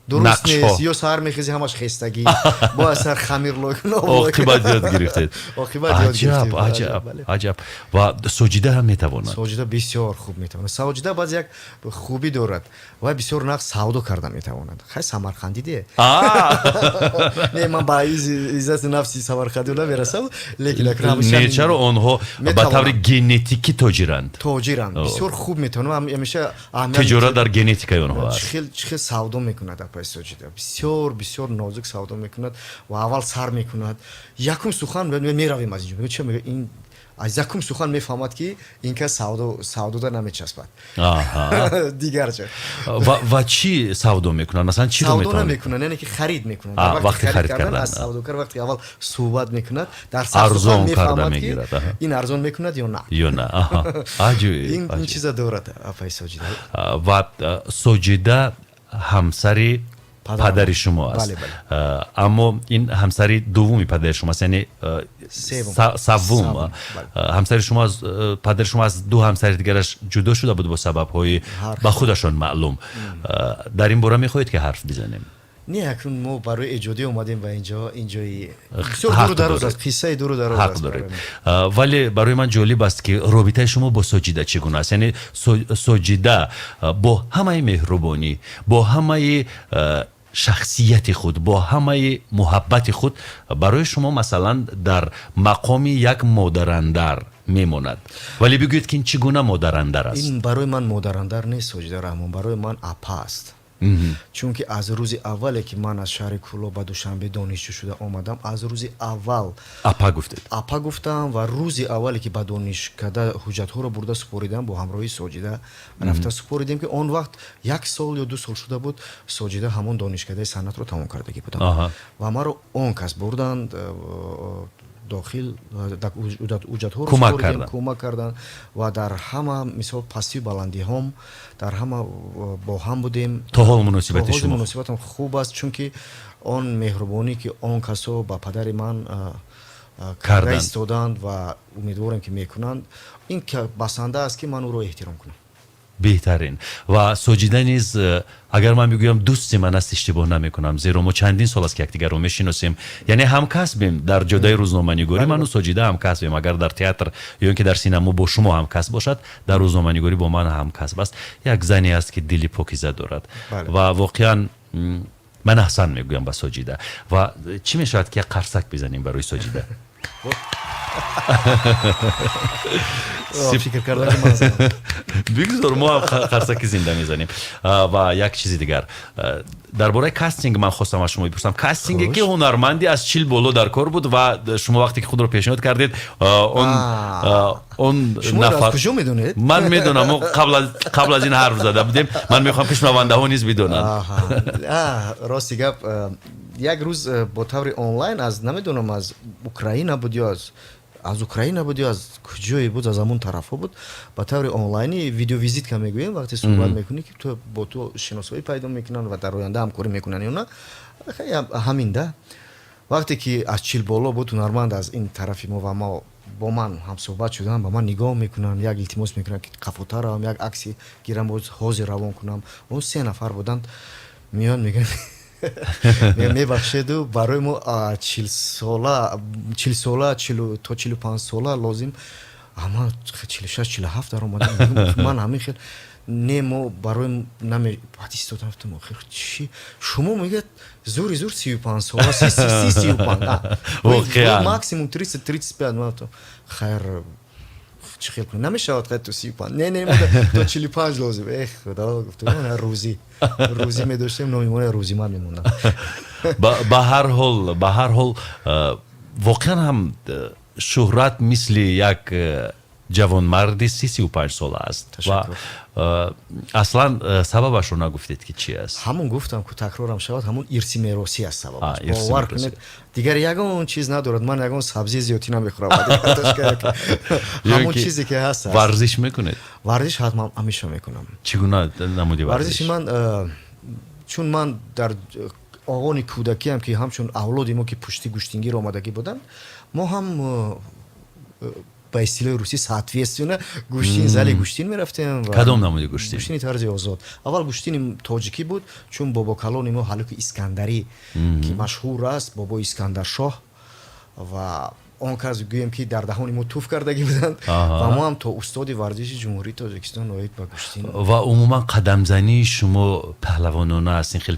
Дуруст нест ё саҳар мехези, ҳамаш хестагӣ, бо аз сар хамир лой. Оқибат ёд гирифтед. Оқибат ёд гирифтем. Аҷаб, аҷаб! Ва Соҷида ҳам метавонад? Соҷида бисёр хуб метавонад. Соҷида баъз як хубӣ дорад: вай бисёр нағз савдо карда метавонад. Хай, самарқандӣ де. Не, ман ба иззати нафси самарқандӣ намерасам, лекин Не, чаро, онҳо ба таври генетикӣ тоҷиранд. Тоҷиранд, бисёр хуб метавонад, ҳамеша. Тиҷорат дар генетикаи онҳо аст. Чӣ хел савдо мекунад апаи Соҷида, бисёр, бисёр нозук савдо мекунад ва аввал сар мекунад. Якум сухан: «Меравем аз инҷо». Ча мега? Ин аз якум сухан мефаҳмад, ки ин кас савдода намечаспад, дигар ҷо. Ва чӣ савдо мекунад, масалан, чиро? Савдо намекунад, яъне ки харид мекунад. Вақти харид кардан. Аз савдокар вақти аввал суҳбат мекунад, дар арзон карда мегирад. Ин арзон мекунад ё на. Ё на. Ин чиза дорад апаи Соҷида. Ва Соҷида ҳамсари падари шумо аст, аммо ин ҳамсари дуввуми падари шумо аст, яъне саввум ҳамсари шумо. Падари шумо аз ду ҳамсари дигараш ҷудо шуда буд бо сабабҳои ба худашон маълум. Дар ин бора мехоҳед, ки ҳарф бизанем? Не, акнун мо барои эҷодӣ омадем ба инҷо. Инҷои бисёр дуру дароз аст, қиссаи дуру дароз. Ҳақ доред, вале барои ман ҷолиб аст, ки робитаи шумо бо Соҷида чӣ гуна аст. Яъне Соҷида бо ҳамаи меҳрубонӣ, бо ҳамаи шахсияти худ, бо ҳамаи муҳаббати худ барои шумо, масалан, дар мақоми як модарандар мемонад, вале бигӯед, ки ин чӣ гуна модарандар аст? Ин барои ман модарандар нест, Соҷида Раҳмон барои ман апа аст, чунки аз рӯзи аввале ки ман аз шаҳри Кӯлоб ба Душанбе донишҷӯ шуда омадам, аз рӯзи аввал. Апа гуфтед? Апа гуфтам. Ва рӯзи аввале ки ба донишкада ҳуҷҷатҳоро бурда супоридам, бо ҳамроҳии Соҷида рафта супоридем, ки он вақт як сол ё 2 сол шуда буд, Соҷида ҳамон донишкадаи санъатро тамом кардагӣ будам ва маро он кас бурданд дохил, ҳуҷҷатҳоро кӯмак карданд ва дар ҳама, мисол, пастию баландиҳом, дар ҳама бо ҳам будем. То ҳол муносибати шумо? Муносибатам хуб аст, чунки он меҳрубонӣ, ки он касо ба падари ман карда истоданд ва умедворем, ки мекунанд, ин басанда аст, ки ман ӯро эҳтиром кунам. Беҳтарин. Ва Соҷида низ, агар ман бигӯям, дӯсти ман аст, иштибоҳ намекунам, зеро мо чандин сол аст, ки якдигарро мешиносем, яъне ҳамкасбем дар ҷодаи рӯзноманигорӣ. Ману Соҷида ҳамкасбем. Агар дар театр ё ин ки дар синамо бо шумо ҳамкасб бошад, дар рӯзноманигорӣ бо ман ҳамкасб аст. Як зане аст, ки дили покиза дорад ва воқеан ман аҳсан мегӯям ба Соҷида. Ва чӣ мешавад, ки як қарсак бизанем барои Соҷида? Фикр кардам, ки ман занам. Бигзор, мо ҳам қарсаки зинда мезанем. Ва як чизи дигар, дар бораи кастинг ман хостам аз шумо бипурсам. Кастинге, ки ҳунарманди аз 40 боло дар кор буд ва шумо вақте ки худро пешниҳод кардед, он Шумо аз куҷо медонед? Ман медонам, мо қабл аз ин ҳарф зада будем. Ман мехоҳам, ки шунавандаҳо низ бидонанд. Рости гап, як рӯз бо таври онлайн аз, намедонам, аз Украина буд ё аз Украина буд ё аз куҷое буд, аз ҳамон тарафҳо буд, ба таври онлайни видеовизитка мегӯем, вақте суҳбат мекунӣ, ки ту бо ту шиносоӣ пайдо мекунанд ва дар оянда ҳамкорӣ мекунанд ё на. Ҳамин да вақте ки аз 40 боло буд ҳунарманд, аз ин тарафи мо, ва мо бо ман ҳамсӯҳбат шуданд, ба ман нигоҳ мекунанд, як илтимос мекунанд, ки қафотар равам, як акси гирам, боз ҳозир равон кунам. Он се нафар буданд, меоянд, мегӯянд. Мебахшеду, барои мо 40 сола, 40 сола, то 45 сола лозим. Ама 46, 47 даромадам, ман ҳамин хел не, мо барои наме. Баъд истодам, гуфтам: охир чӣ, шумо мегӯяд, зури зур 35 сола, 35, максимум 30, 35. Ман гуфтам: хайр, чӣ хел кунем, намешавад, хайр, то 35, не, то 45 лозим. Эх, худо, гуфтам, рӯзӣ медоштем, номи моро Рӯзиман мемондам. Ба ҳар ҳол, воқеан ҳам Шӯҳрат мисли як ҷавонмарди 35 сола аст ва аслан сабабашро нагуфтед, ки чи аст. Ҳамон гуфтам ку, такрорам шавад, ҳамон ирси меросӣ аст сабабаш, бовар кунед, дигар ягон чиз надорад. Ман ягон сабзии зиёдтӣ намехӯрам, ҳамон чизе ки ҳаст. Варзиш мекунед? Варзиш ҳатман, ҳамеша мекунам. Чӣ гуна намуди варзиш? Варзиши ман, чун ман дар оғони кӯдакиам, ки ҳамчун авлоди мо, ки пушти гӯштингир омадагӣ буданд, мо ҳам ба истилоҳи русӣ соответственно гӯштин, зали гӯштин мерафтем. Кадом намуди гӯштин? Гӯштини тарзи озод. Аввал гӯштини тоҷикӣ буд, чун бобокалони мо Ҳалуки Искандарӣ, ки машҳур аст, бобои Искандаршоҳ, ва он кас, гӯем, ки дар даҳони мо туф кардагӣ буданд ва мо ҳам то устоди варзиши Ҷумҳурии Тоҷикистон оид ба гӯштин. Ва умуман қадамзании шумо паҳлавонона аст, ин хел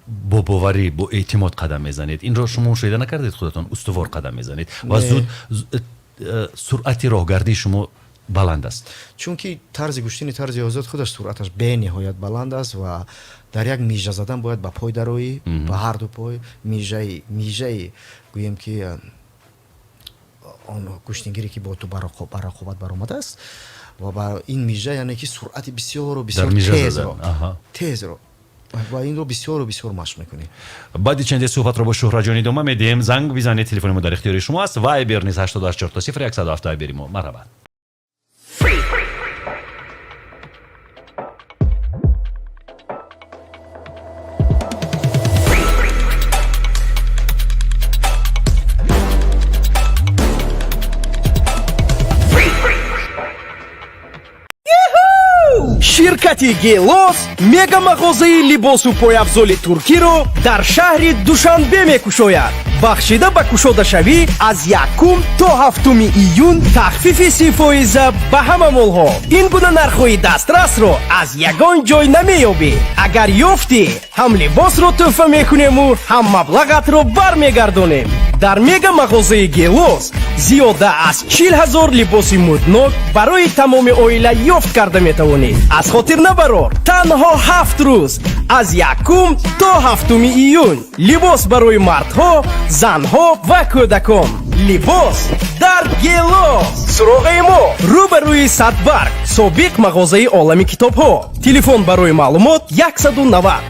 бо боварӣ, бо эътимод қадам мезанед. Инро шумо мушоҳида накардед худатон? Устувор қадам мезанед ва зуд суръати роҳгардии шумо баланд аст. Чунки тарзи гӯштини тарзи озод худаш суръаташ бениҳоят баланд аст ва дар як мижа задан бояд ба пой дароӣ, ба ҳарду пой мижаи, гӯем ки он гӯштингире, ки бо ту ба рақобат баромадааст, ва ба ин мижа, яъне ки суръати бисёру бисёр тезро ва инро бисёру бисёр машқ мекунӣ. Баъди чанде суҳбатро бо Шӯҳратҷон идома медиҳем. Занг бизанед, телефони мо дар ихтиёри шумо аст. Вайбер низ 884 0107, вайбери мо. Марҳабат. Ширкати Гелос мегамағозаи либосу пойафзоли туркиро дар шаҳри Душанбе мекушояд. Бахшида ба кушодашавӣ аз 1 то 7 июн тахфифи 30 фоиза ба ҳама молҳо. Ин гуна нархҳои дастрасро аз ягон ҷой намеёбӣ. Агар ёфтӣ, ҳам либосро тӯҳфа мекунему, ҳам маблағатро бармегардонем. Дар мегамағозаи Гелос зиёда аз 40 000 либоси мӯднок барои тамоми оила ёфт карда метавонед. Аз хотир набарор, танҳо 7 рӯз, аз 1 то 7 июн. Либос барои мардҳо, занҳо ва кӯдакон, либос дар Гелос. Суроғаи мо: рӯ ба рӯи Садбарг, собиқ мағозаи Олами китобҳо. Телефон барои маълумот: 190.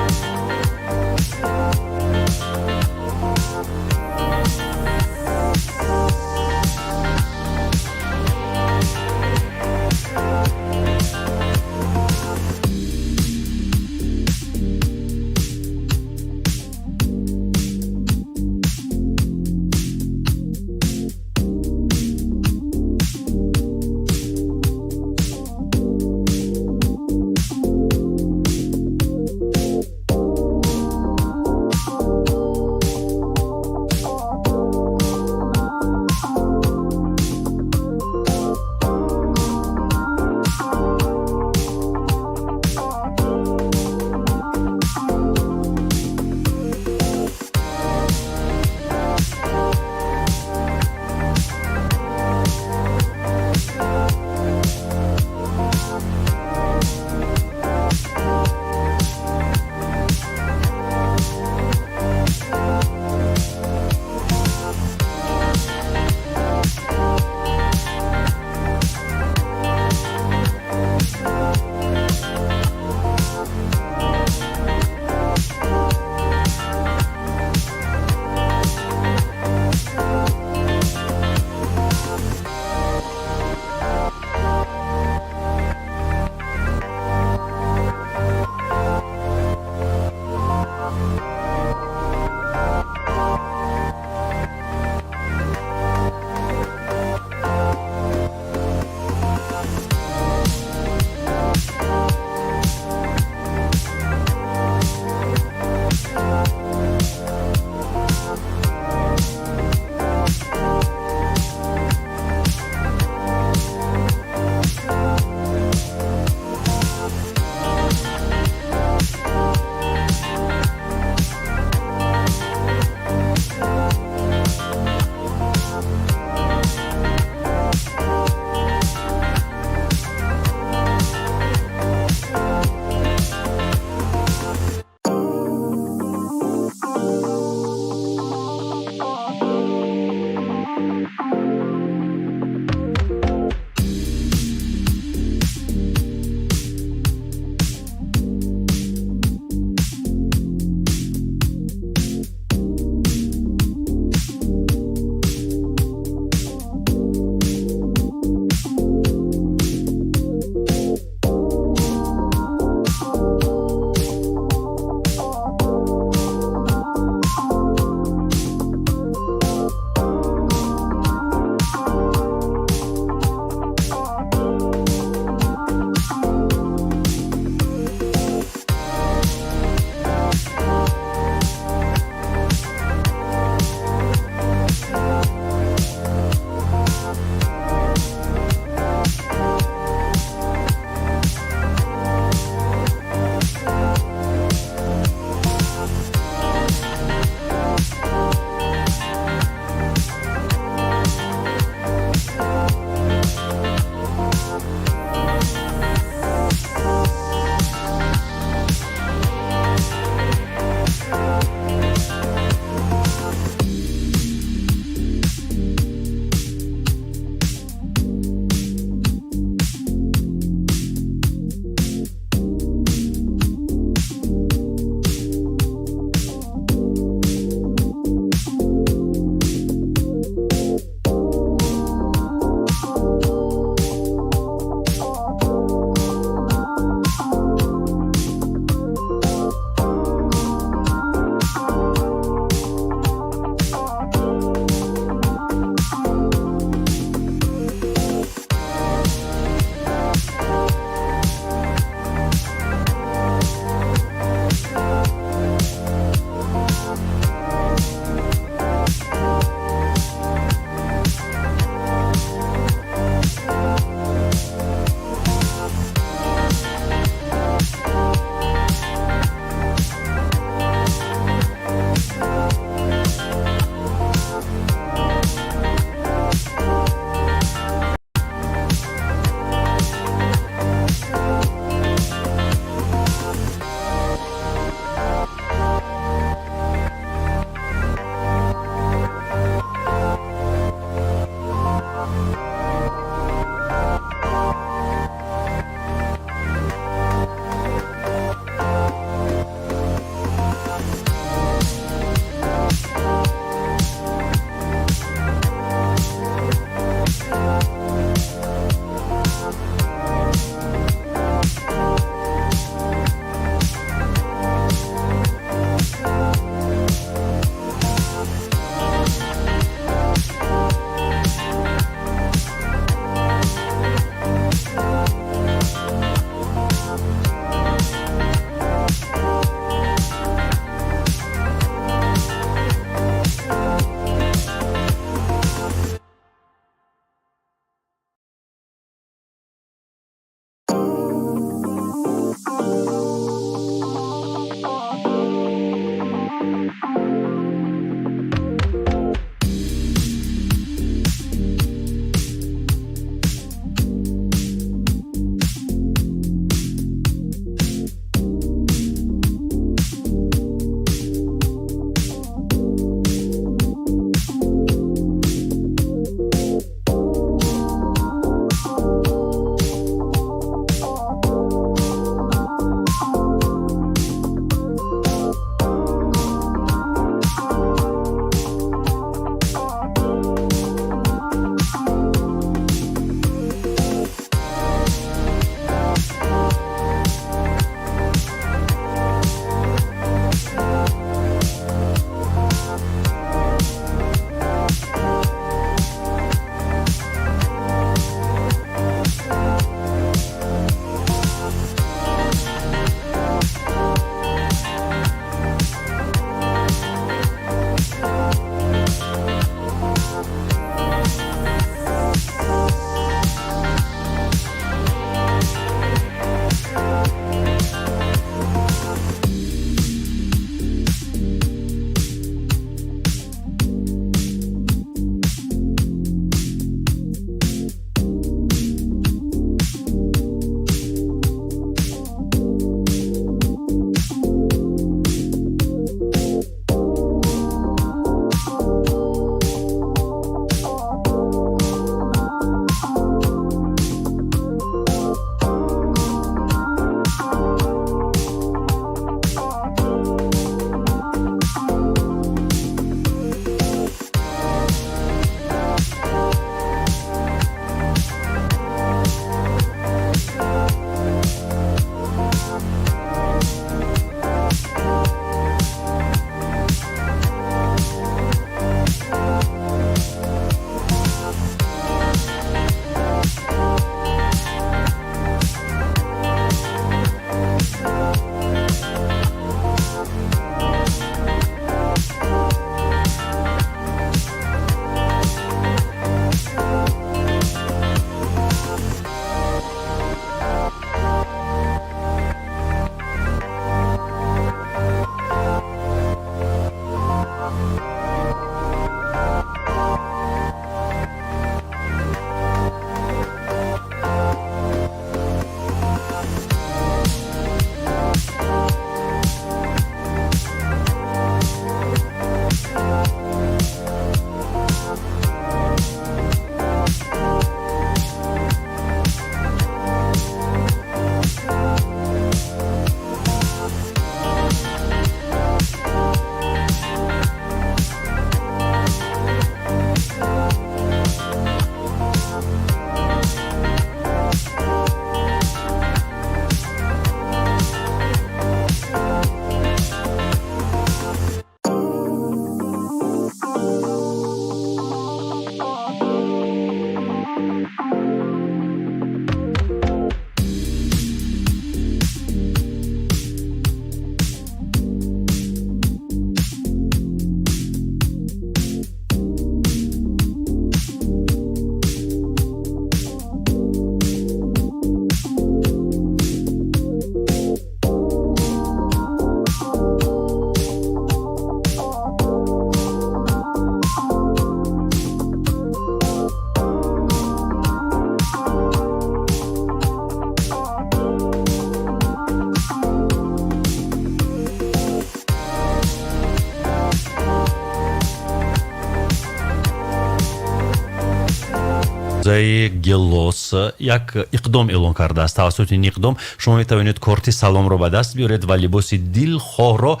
Мағозаи Гелос як иқдом эълон кардааст. Тавассути ин иқдом шумо метавонед корти саломро ба даст биёред ва либоси дилхоҳро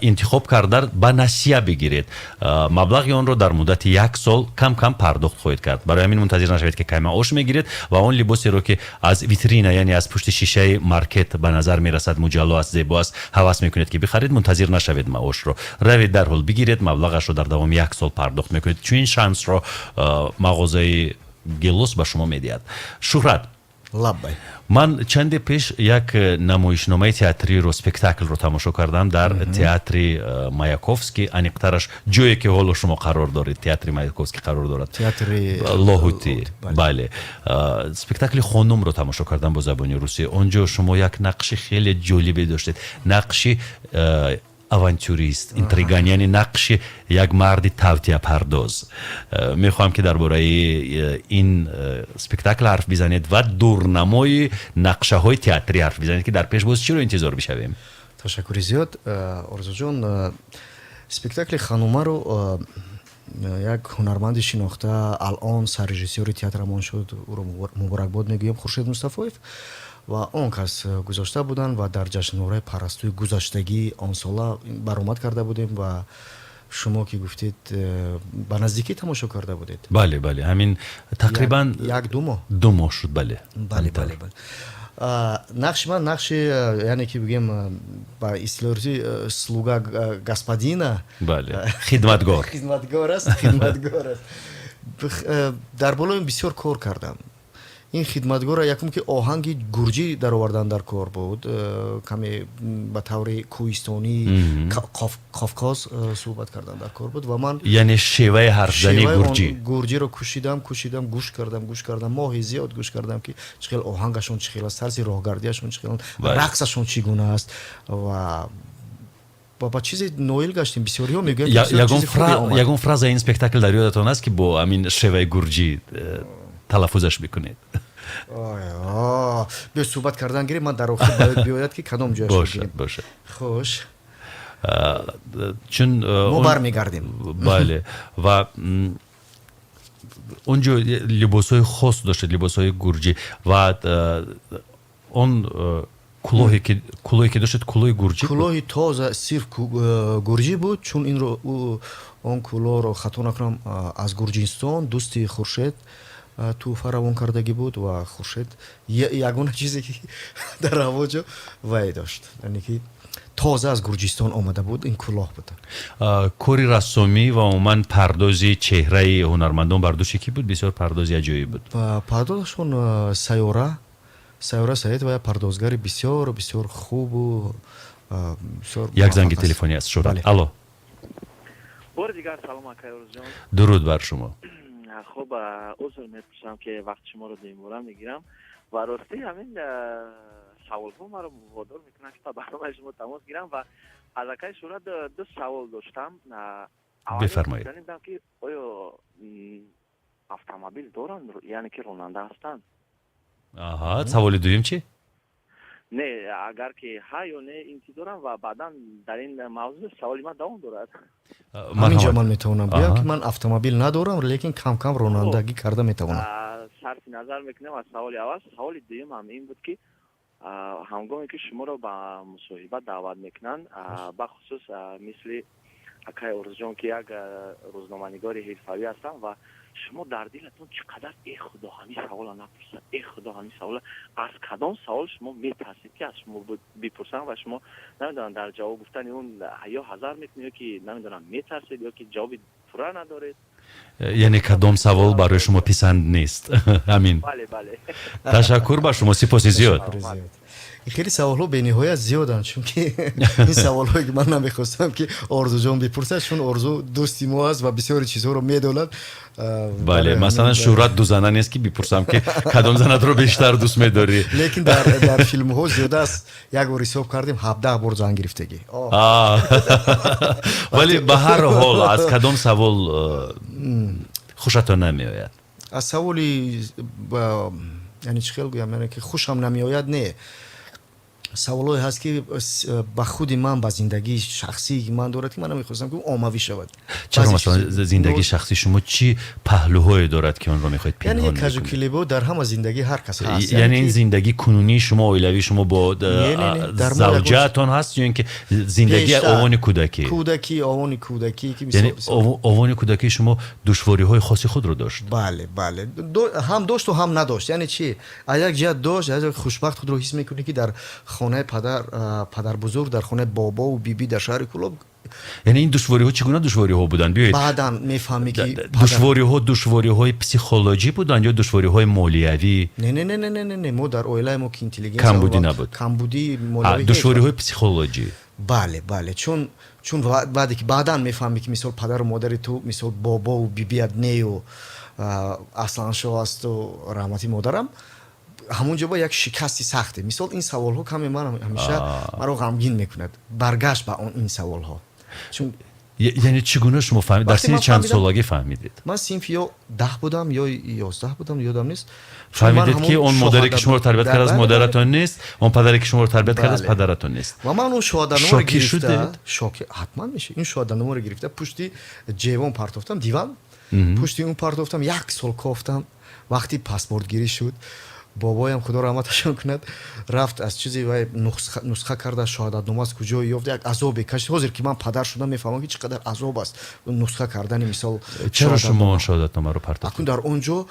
интихоб карда ба насия бигиред. Маблағи онро дар муддати як сол кам кам пардохт хоҳед кард. Барои ҳамин мунтазир нашавед, ки кай маош мегиред ва он либосеро, ки аз витрина, яъне аз пушти шишаи маркет ба назар мерасад, муҷалло аст, зебо аст, ҳавас мекунед, ки бихаред, мунтазир нашавед маошро, равед, дарҳол бигиред, маблағашро дар давоми як сол пардохт мекунед. Чунин шансро мағозаи Гелос ба шумо медиҳад. Шӯҳрат, Лаббай. ман чанде пеш як намоишномаи театриро, спектаклро тамошо кардам дар театри Маяковский, аниқтараш ҷое, ки ҳоло шумо қарор доред, театри Маяковский қарор дорад. Театри Лоҳутӣ, бале. Спектакли «Хонумро» тамошо кардам бо забони русӣ. Он ҷо шумо як нақши хеле ҷолибе доштед, нақши авантюрист, интриган, яъне нақши як марди тавтиапардоз. Мехоҳам, ки дар бораи ин спектакл ҳарф бизанед ва дурнамои нақшаҳои театрӣ ҳарф бизанед, ки дар пеш боз чиро интизор бишавем. Ташаккури зиёд, Орзуҷон. Спектакли «Ханумаро» як ҳунарманди шинохта, алон саррежиссёри театрамон шуд, ӯро муборакбод мегӯям, Хуршед Мустафоев, ва он кас гузошта буданд ва дар ҷашнвораи Парастуи гузаштагӣ он сола баромад карда будем. Ва шумо ки гуфтед, ба наздикӣ тамошо карда будед. Бале, ҳамин тақрибан 1-2 моҳ. 2 моҳ шуд, бале. Бале. Нақши ман нақши, яъне ки бигем, ба истилоҳи русӣ, слуга господина. Бале, хидматгор. Хидматгор аст, хидматгор аст. Дар болои бисёр кор кардам. Ин хидматгорро якум ки оҳанги гурҷӣ даровардан дар кор буд, каме ба таври кӯҳистонӣ, Қовқоз суҳбат кардан дар кор буд ва ман Яъне шеваи ҳарфзании гурҷӣ. Гурҷиро кӯшидам, кӯшидам, гӯш кардам, гӯш кардам, моҳи зиёд гӯш кардам, ки чӣ хел оҳангашон чӣ хел аст, тарзи роҳгардиашон чӣ хел, рақсашон чӣ гуна аст, ва ба чизе ноил гаштем. Бисёриҳо мегӯянд. Ягон фразаи ин спектакл дар ёдатон аст, ки бо ҳамин шеваи гурҷӣ талаффузаш бикунед? Биё, суҳбат кардан гирем, ман дар охир ба ёд биёяд, ки кадом ҷояш. Бошад, бошад. Хуш. Чун Мо бармегардем. Бале, ва он ҷо либосҳои хос доштед, либосҳои гурҷӣ, ва он кулоҳе ки доштед, кулоҳи гурҷӣ. Кулоҳи тоза сирф гурҷӣ буд, чун инро, он кулоҳро, хато накунам, аз Гурҷистон дӯсти Хуршед тӯҳфа равон кардагӣ буд. Ва Хуршед ягона чизе, ки дар равоҷо вай дошт, яъне ки тоза аз Гурҷистон омада буд, ин кулоҳ буд. Кори рассомӣ ва умуман пардози чеҳраи ҳунармандон бар дӯши кӣ буд? Бисёр пардози аҷоиб буд. Пардозашон Сайёра Саидова, як пардозгари бисёр бисёр хубу бисёр. Як занги телефонӣ аст, Шӯҳрат. Алло. Бори дигар салом, акай Орзуҷон. Дуруд бар шумо. Хуб, узр мепурсам, ки вақти шуморо дуюмбора мегирам, ва ростӣ ҳамин саволҳо маро водор мекунанд, ки ба барномаи шумо тамос гирам, ва аз акаи Шӯҳрат ду савол доштам. Бифармоед. Ки оё автомобил доранд, яъне ки ронанда ҳастанд? Аҳа, саволи дуюм чӣ? Не, агар ки ҳа ё не интизорам, ва баъдан дар ин мавзӯъ саволи ман давом дорад. Ҳаминҷо ман метавонам гӯям, ки ман автомобил надорам, лекин кам кам ронандагӣ карда метавонам. Сарфи назар мекунем аз саволи аввал, саволи дуюм ҳам ин буд, ки ҳангоме ки шуморо ба мусоҳиба даъват мекунанд, бахусус мисли акай Орзуҷон, ки як рӯзноманигори ҳирфавӣ ҳастанд, ва шумо дар дилатон чӣ қадар «Э худо, ҳамин савола напурсад, э худо, ҳамин савола», аз кадом савол шумо метарсед, ки аз шумо бипурсанд, ва шумо, намедонам, дар ҷавоб гуфтани он ё ҳазар мекунед, ё ки, намедонам, метарсед, ё ки ҷавоби пурра надоред? Яъне кадом савол барои шумо писанд нест, ҳамин? Бале. Ташаккур ба шумо, сипоси зиёд. Хеле саволҳо бениҳоят зиёданд, чунки ин саволҳое, ки ман намехостам, ки Орзуҷон бипурсад, чун Орзу дӯсти мо аст ва бисёри чизҳоро медонад. Бале, масалан, Шӯҳрат дузана нест, ки бипурсам, ки кадом занатро бештар дӯст медорӣ. Лекин дар филмҳо зиёда аст, як бор ҳисоб кардем, 17 бор зан гирифтагӣ. Вале ба ҳар ҳол, аз кадом савол хушатон намеояд? Аз саволи, яъне чӣ хел гӯям, яъне ки хушам намеояд, не. Саволҳое ҳаст, ки ба худи ман, ба зиндагии шахсии ман дорад, ки ман намехостам, ки оммавӣ шавад. Чаро, масалан, зиндагии шахсии шумо чӣ паҳлӯҳое дорад, ки онро мехоҳед Яъне пинҳон як кажу мекунед? килебо дар ҳама зиндагии ҳар кас ҳаст. Яъне ин зиндагии кунунии шумо, оилавии шумо бо Не, не, не, дар мо завҷаатон ҳаст ё ин ки зиндагии Пештар. овони кӯдакӣ? Кӯдакӣ, овони кӯдакӣ, ки Яъне мисол овони кӯдакии шумо душвориҳои хоси худро дошт? Бале, ҳам дошту, ҳам надошт. Яъне чӣ, аз як ҷиҳат дошт, аз як хушбахт худро ҳис мекунӣ, ки дар хонаи падар, падарбузург, дар хонаи бобову бибӣ дар шаҳри Кӯлоб. Яъне ин душвориҳо чӣ гуна душвориҳо буданд? Биёед. Баъдан мефаҳмӣ, ки Душвориҳо душвориҳои психологӣ буданд ё душвориҳои молиявӣ? Не, не, не, не, не, не, не, мо дар оилаи мо ки интеллигенция Камбудӣ набуд. Камбудии молиявӣ ҳеҷ. Душвориҳои психологӣ. Бале, чун баъде ки баъдан мефаҳмӣ, ки мисол падару модари ту, мисол бобову бибият нею Асланшоҳ асту раҳмати модарам, ҳамон ҷо ба як шикасти сахте. Мисол, ин саволҳо каме ман ҳамеша маро ғамгин мекунад, баргашт ба он ин саволҳо, чун Яъне чӣ гуна шумо фаҳмид, дар Вақте синни ман чанд фаҳмидам- солагӣ фаҳмидед? Ман синфи ё 10 будам, ё 11 будам, ёдам нест. Чун ман Фаҳмидед, ки ҳамон он модаре, ки шуморо тарбият кардааст, модаратон нест, он падаре, ки шуморо тарбият кардааст, падаратон нест. Ва ман он шоҳадатномаро Шокӣ гирифта шудед? Шоки ҳатман мешавӣ. Ин шоҳадатномаро гирифта, пушти ҷевон партофтам, диван пушти он партофтам, як сол кофтам. Вақти паспортгирӣ шуд, бобоям, худо раҳматашон кунад, рафт, аз чизи вай нусха карда, шоҳадатнома аз куҷо ёфт, як азобе кашид. Ҳозир ки ман падар шудам, мефаҳмам, ки чӣ қадар азоб аст нусха кардани, мисол, Чаро шумо шоҳадатнома. он шоҳадатномаро партофтед? Акун дар он ҷо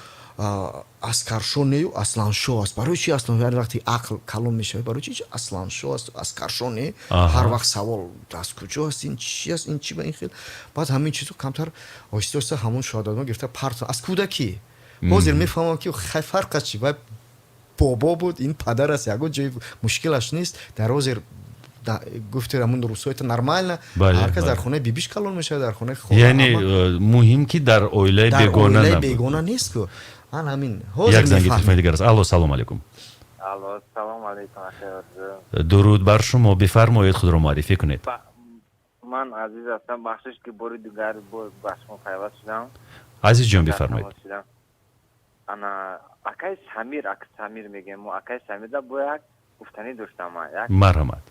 Аскаршо нею Асланшо аст. Барои чи Аслан? Яъне вақти ақл калон мешавад, барои чи Асланшо аст, Аскаршо не? Ҳар вақт савол: аз куҷо аст ин, чи аст ин, чи ба ин хел. Баъд ҳамин чизо камтар оҳиста оҳиста ҳамон шоҳадатнома гирифта парт аз кӯдакӣ. Ҳозир мефаҳмам, ки хай, фарқ аст чи, вай бобо буд, ин падар аст, ягон ҷои мушкилаш нест. Дар ҳозир гуфти ҳамун русҳо, это нормально. Ҳар кас дар хонаи бибиш калон мешавад, дар хонаи хола. Яъне муҳим, ки дар оилаи Дар бегона оилаи набуд. бегона нест ку, ан ҳамин ҳозир Як занги мефаҳмем. телефони дигар аст. Алло, салом алейкум. Алло, салом алейкум, акай Орзу. Дуруд бар шумо, бифармоед, худро муаррифӣ кунед. Ман Азиз ҳастам. Бахшиш, ки бори дигар ба шумо пайваст шудам. Азизҷон, Дар бифармоед. тамос шудам. Ана акай Самир, ак Самир мегӯем мо, акай Самирда бо як гуфтанӣ доштам ман як. Марҳамат.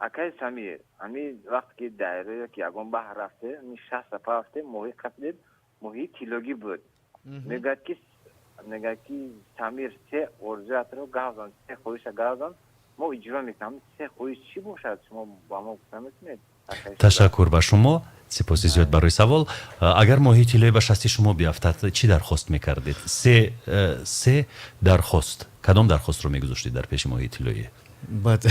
Акай Самир, ҳамин вақте ки дайро ё ки ягон баҳр рафте, ҳамин 60 сафа рафте, моҳӣ қапидед, моҳии тиллогӣ буд. Мегӯяд, ки Самир, се орзуятро гавзан, се хоҳиша гавзан, мо иҷро мекунем. Се хоҳиш чӣ бошад, шумо ба мо гуфта метавонед, акай Шӯҳрат? Ташаккур ба шумо, сипоси зиёд барои савол. Агар моҳии тиллоӣ ба шасти шумо биафтад, чӣ дархост мекардед? Се дархост, кадом дархостро мегузоштед дар пеши моҳии тиллоӣ? Баъд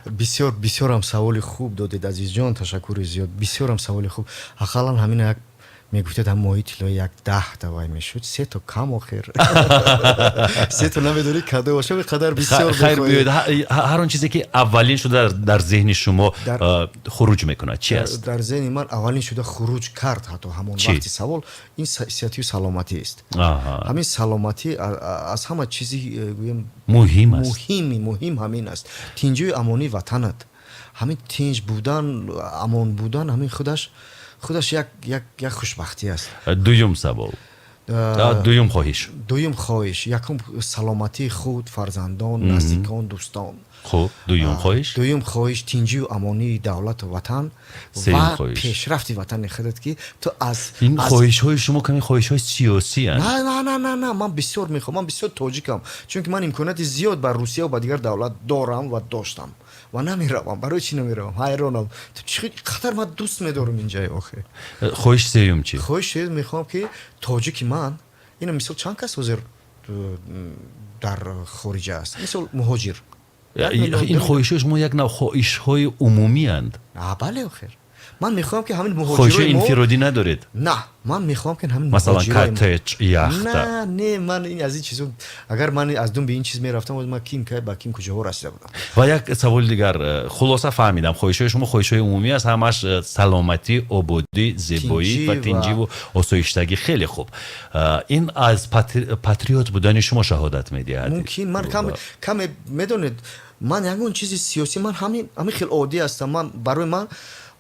бисёр, бисёрам саволи хуб додед, Азизҷон, ташаккури зиёд, бисёрам саволи хуб. Ақаллан ҳамин як мегуфтед, ҳам моҳи тиллои як 10 та вай мешуд, сето кам, охир сето намедонӣ кадо боша, қадар бисёр. Хайр, биёед, ҳар он чизе, ки аввалин шуда дар зеҳни шумо хуруҷ мекунад, чи аст? Дар зеҳни ман аввалин шуда хуруҷ кард, ҳатто ҳамон вақти савол, ин сиҳатию саломатӣ аст. Ҳамин саломатӣ аз ҳама чизи гӯем муҳим аст. Муҳими муҳим ҳамин аст, тинҷию амонии ватанат, ҳамин тинҷ будан, амон будан, ҳамин худаш як хушбахтӣ аст. Дуюм савол, дуюм хоҳиш. Дуюм хоҳиш: якум саломатии худ, фарзандон, наздикон, дӯстон. Хуб, дуюм хоҳиш? Дуюм хоҳиш тинҷию амонии давлату ватан Сеюм ва хоҳиш? пешрафти ватани худат, ки ту аз Ин хоҳишҳои шумо каме хоҳишҳои сиёсиянд. На, на, на, на, на, ман бисёр мехоҳам, ман бисёр тоҷикам, чунки ман имконияти зиёд бар Русия ва ба дигар давлат дорам ва доштам ва намеравам. Барои чӣ намеравам? Ҳайронам, ту чӣ қадар ман дӯст медорам инҷае охир. Хоҳиши сеюм чӣ? Хоҳиш сеюм: мехоҳам, ки тоҷики ман, ина мисол чанд кас ҳозир дар хориҷа аст, мисол муҳоҷир. 1 миллион, Ин 2 миллион. хоҳишҳои шумо як нав хоҳишҳои умумианд. А, бале, охир ман мехоҳам, ки ҳамин Хоҳишҳои муҳоҷирои мо инфиродӣ надоред? На, ман мехоҳам, ки ҳамин Масалан, муҳоҷирои мо- коттедж, яхта? На, не, ман аз ин чизо, агар ман аз думби ин чиз мерафтам, ман ким кай ба ким куҷоҳо расида будам. Ва як саволи дигар. Хулоса фаҳмидам, хоҳишҳои шумо хоҳишҳои умумӣ аст, ҳамаш саломатӣ, ободӣ, зебоӣ Тинҷӣ ва ва- тинҷиву осоиштагӣ. Хеле хуб. Ин аз патриот будани шумо шаҳодат медиҳад. Мумкин, ман каме медонед, ман ягон чизи сиёсӣ, ман ҳамин хел оддӣ ҳастам. Ман барои ман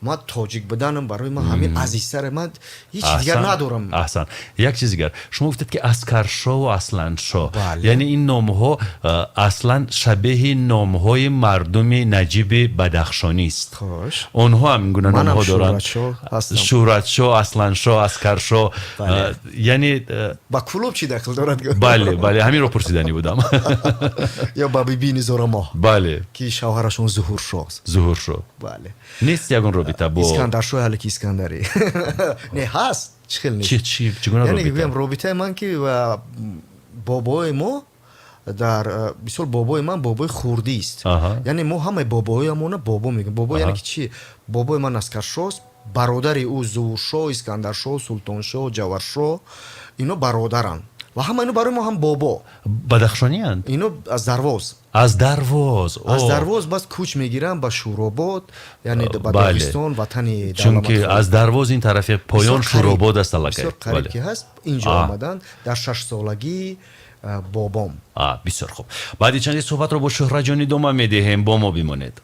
Ман тоҷик буданам барои ман ҳамин азизтаре, ман ҳеҷ дигар надорам. Аҳсан. Як чиз дигар, шумо гуфтед, ки Аскаршо ва Асланшо, яъне ин номҳо аслан шабеҳи номҳои мардуми наҷиби бадахшонист. Онҳо ҳам ин гуна номҳо доранд: Шӯҳратшо, Асланшо, Аскаршо, яъне Ба Кӯлоб чӣ дахл дорад? Бале, бале, ҳаминро пурсиданӣ будам. Ё ба биби Низорамо, бале, ки шавҳарашон Зуҳуршост. Зуҳуршо. Бале. Нест ягон робита бо Искандаршои ҳале ки Искандарӣ не ҳаст, чӣ хел нест. Чӣ гуна робита? Гӯям, робитаи ман ки бобои мо дар бисёр, бобои ман бобои хурдист, яъне мо ҳамаи бобоямона бобо мегӯем. Бобо яъне ки чӣ? Бобои ман Аскаршост, бародари ӯ Зуҳуршо, Искандаршо, Султоншо, Ҷаваршо, ино бародаранд ва ҳама ино барои мо ҳам бобо. Бадахшониянд? Ино аз Дарвоз. Аз Дарвоз. Аз Дарвоз бас кӯч мегиранд ба Шӯробод, яъне ба Догистон, ватани. Чунки аз Дарвоз ин тарафи поён Шӯробод аст аллакай. Бисёр қариб ки ҳаст, инҷо омаданд дар шашсолагӣ бобом. Бисёр хуб, баъди чанде суҳбатро бо Шӯҳратҷон идома медиҳем, бо мо бимонед.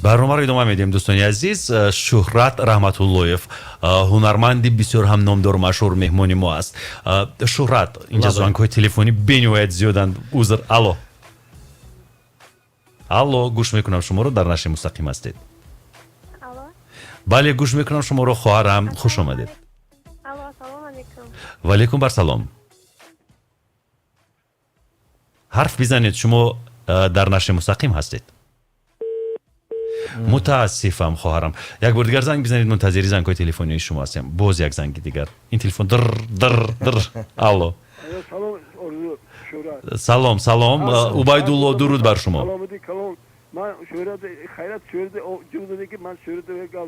Барномаро идома медиҳем, дӯстони азиз. Шӯҳрат Раҳматуллоев, ҳунарманди бисёр ҳам номдору машҳур, меҳмони мо аст. Шӯҳрат, инҷа зангҳои телефонӣ бениҳоят зиёданд, узр. Алло, алло, гӯш мекунам шуморо, дар нашри мустақим ҳастед. Бале, гӯш мекунам шуморо, хоҳарам, хуш омадед. Ва алейкум барсалом, ҳарф бизанед, шумо дар нашри мустақим ҳастед. Мутаассифам, хоҳарам, як бор дигар занг бизанед, мунтазири зангҳои телефонии шумо ҳастем. Боз як занги дигар, ин телефон др др др. Алло, салом, салом, Убайдулло, дуруд бар шумо. Ман Шӯҳрат, хайрат, Шӯҳрат ҷур ки ман Шӯҳрат гап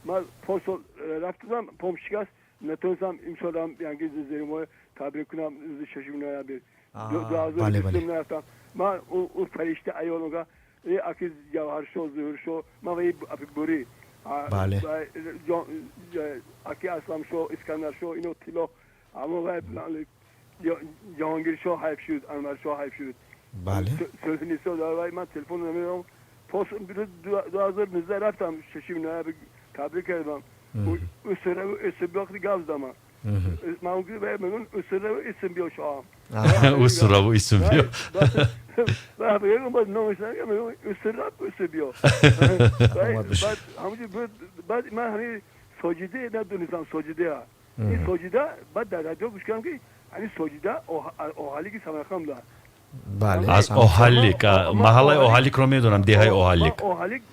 ман порсол рафтам, пом шикаст, натонистам имсолам янги зери табрик кунам. Рӯзи 6 ноябр 2020 нарафтам. Ман ӯ фаришта аёлога аки Ҷавҳаршо, Зуҳуршо, ман ва бури аки Асламшо, Искандаршо, ино тило ҳамо, Ҷаҳонгиршо ҳайф шуд, Анваршо ҳайф шуд. Сулҳнисо дар ман телефон намедонам. 2019 рафтам, 6 ноябр табрик кардам. Усураву исм гап задам. Ман мегӯям: усураву исм биё, шоҳам. Усураву исм биё. Баъд номаш мегӯям: усурав, исм биё. Баъд ман ҳамин Соҷиде надонистам, Соҷидеа ин Соҷида. Баъд дар радио гӯш кардам, ки ҳамин Соҷида Оҳалики Самарқанд буда. Аз Оҳалик, маҳаллаи Оҳаликро медонам, деҳаи Оҳалик.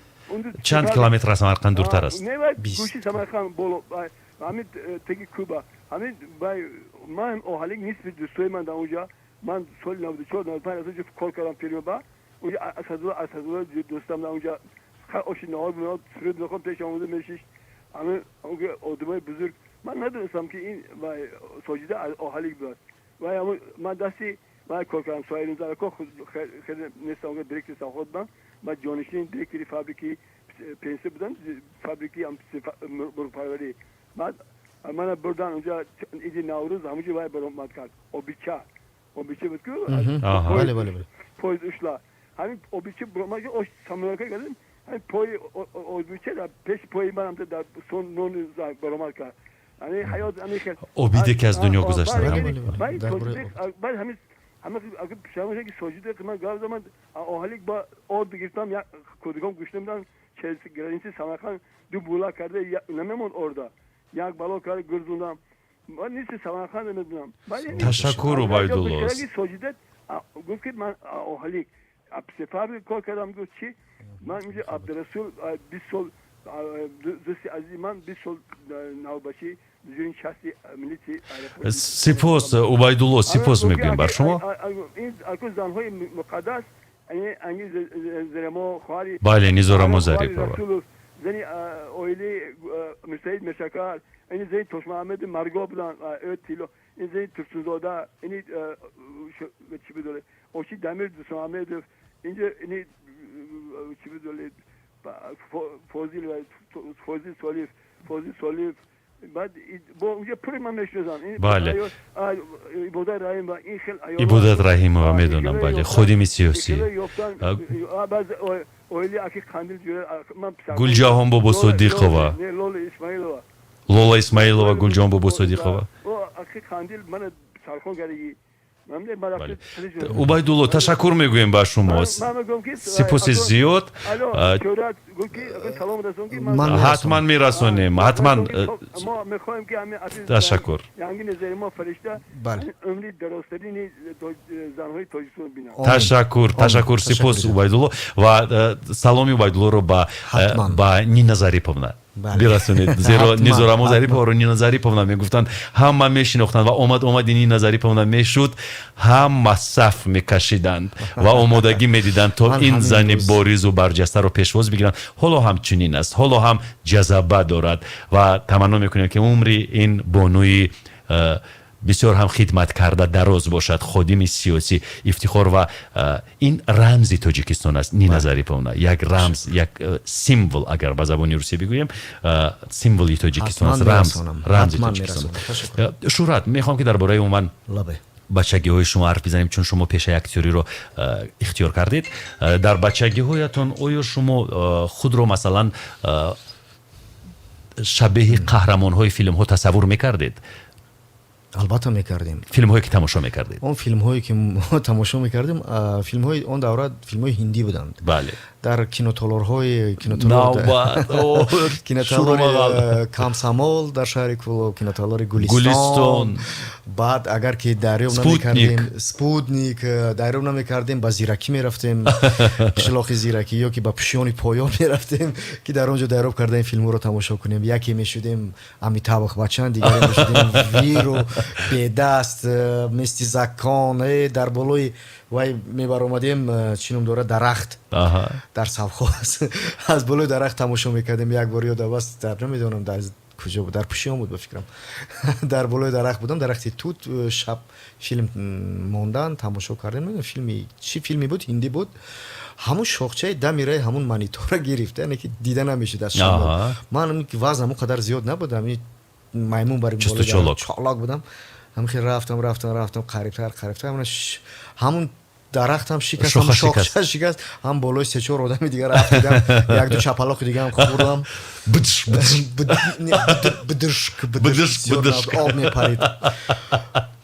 Чанд километр аз Самарқанд дуртар аст? Гӯши Самарқанд боло, ҳамин теги кӯба. Ҳамин ман Оҳалик нисфи дӯстои ман дар онҷа. Ман соли 94, 95 аз онҷа кор кардам фирма ба онҷа. Асадулло, Асадулло дӯстам дар онҷа оши наҳор меод, суруд мехонд, пеш омода мешишт. Ҳамин одамои бузург. Ман надонистам, ки ин Соҷида аз Оҳалик буд. Ва ман дасти ман кор кардам соҳибназарако хеле нестам, директори совхоз будам. Ман ҷонишини директори фабрики пенсия будам, фабрики мурғпарварӣ. Баъд мана бурдан онҷа, иди Наврӯз ҳамонҷо вай баромад кард, обича, обича буд ку, поезд ушла. Ҳамин обича баромад, ош самолёка кардем, ҳамин пои обича дар пеши пои манам дар нони баромад кард. Обиде ки аз дунё гузашта. Баъд ҳамин ҳама ки Соҷида ман гап задам, Оҳалик ба орд гирифтам, як кӯдакон гушта буданд, граница и Самарқанд ду була карда намемонд, орда як бало карда гурзундам. Ман нисфи Самарқанд намедонам. Ташаккур, Убайдулло. Соҷида гуфт, ки ман Оҳалик птицефабрика кор кардам. Гуфт чи ман инҷо Абдурасул 20 сол дӯсти азизи ман, 20 сол навбачи. Сипос, Убайдулло, сипос мегӯем бар шумо. Занҳои муқаддас. Бале, Низорамо Зарипова. Зани оилаи Мирсаид Миршакар, ини зани Тошмаҳамеди Марго буданд, тило, ин зани Турсунзода, ини чӣ бидоле, Оши Дамир Дусмаҳамедов инҷо, ини чӣ бидоле, Фозил, Фозил Солиев, Фозил Солиев. Баъд бо унҷа пури ман мешиносам. Бале. Ибодат Раҳимова, ин хел. Ибодат Раҳимова медонам, бале, ходими сиёсӣ. Оили аки Қандил. Гулҷаҳон Бобосодиқова. Лола Исмаилова. Лола Исмаилова, Гулҷаҳон Бобосодиқова. Аки Қандил мана сархон кардагӣ. Убайдулло, ташаккур мегӯем ба шумо, сипоси зиёд. Ҳатман мерасонем, ҳатман. Ташаккур. Умри дарозтарини занҳои Тоҷикистон бинам. Ташаккур, ташаккур, сипос, Убайдулло. Ва саломи Убайдуллоро ба Нина Зариповна бирасонед, зеро Низорамо Зариповаро Нина Зариповна мегуфтанд, ҳама мешинохтанд ва омад омади Нина Зариповна мешуд, ҳама саф мекашиданд ва омодагӣ медиданд, то ин зани боризу барҷастаро пешвоз бигиранд. Ҳоло ҳам чунин аст, ҳоло ҳам ҷазаба дорад ва таманно мекунем, ки умри ин бонуи бисёр ҳам хидмат карда дароз бошад, ходими сиёсӣ, ифтихор ва ин рамзи Тоҷикистон аст. Нина Зариповна як рамз, як символ, агар ба забони русӣ бигӯем, символи Тоҷикистон аст, рамз, рамзи Тоҷикистон. Шӯҳрат, мехоҳам, ки дар бораи умуман Бачагиҳои шумо ҳарф бизанем, чун шумо пешаи актёриро ихтиёр кардед. Дар бачагиҳоятон оё шумо худро, масалан, шабеҳи қаҳрамонҳои филмҳо тасаввур мекардед? Албатта, мекардем. Филмҳое ки тамошо мекардед. Он филмҳое ки мо тамошо мекардем, филмҳои он давра филмҳои ҳиндӣ буданд. Дар кинотолорҳои кинотолори Комсомол дар шаҳри Кӯлоб, кинотолори Гулистон. Баъд агар ки дарёб намекардем, Спутник дарёб намекардем, ба Зиракӣ мерафтем, қишлоқи Зиракӣ, ё ки ба Пӯшиёни Поён мерафтем, ки дар он ҷо дарёб кардани филмҳоро тамошо кунем. Яке мешудем Амитабх Бачан, дигаре мешудем Виру бедаст, Месть и закон. Дар болои вай мебаромадем, чӣ ном дорад, дарахт дар совхоз, аз болои дарахт тамошо мекардем. Як бор ёдам аст, дар намедонам дар куҷо буд, дар Пӯшиён буд ба фикрам, дар болои дарахт будам, дарахти тут, шаб филм мондан тамошо кардем. Филми чӣ филме буд, ҳиндӣ буд. Ҳамун шохчаи дамираи ҳамун монитора гирифта, яъне ки дида намешуд аз шамол. Ман вазнам он қадар зиёд набуд, маймун бари чолок будам. Ҳамхел рафтам, рафтам, рафтам, қарибтар, қарибтар, ҳамун дарахтам шикаст, шохча шикаст, ҳам болои се-чор одами дигар рафтидам, як-ду чапалоқи дигаам хӯрдам. Бдышк, об мепарид.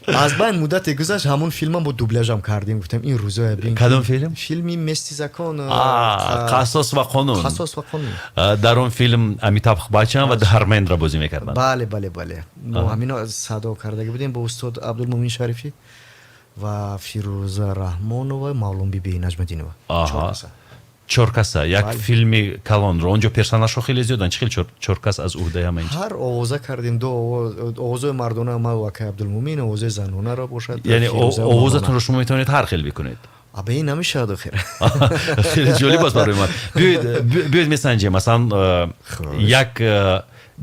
Аз байн муддате гузашт, ҳамон филмам бо дубляжам кардем. Гуфтам, ин рӯзоя бин. Кадом филм? Филми Месть и закон. Қасос ва қонун. Қасос ва қонун. Дар он филм Амитабх Бачан ва Дхармендра бозӣ мекарданд. Бале, мо ҳамино садо кардагӣ будем бо устод Абдулмумин Шарифӣ ва Фирӯза Раҳмонова, Мавлонбиби Наҷмаддинова. Чор каса як филми калонро. Он ҷо персонажҳо хеле зиёданд. Чӣ хел чор кас аз уҳдаи ҳама ин? Ҳар овоза кардем. Ду овозои мардона ман ва акай Абдулмумин, овозои занонаро бошад. Яъне овозатонро шумо метавонед ҳар хел бикунед? Аба, ин намешавад охир. Хеле ҷолиб аст барои ман. Биёед месанҷем, масалан, як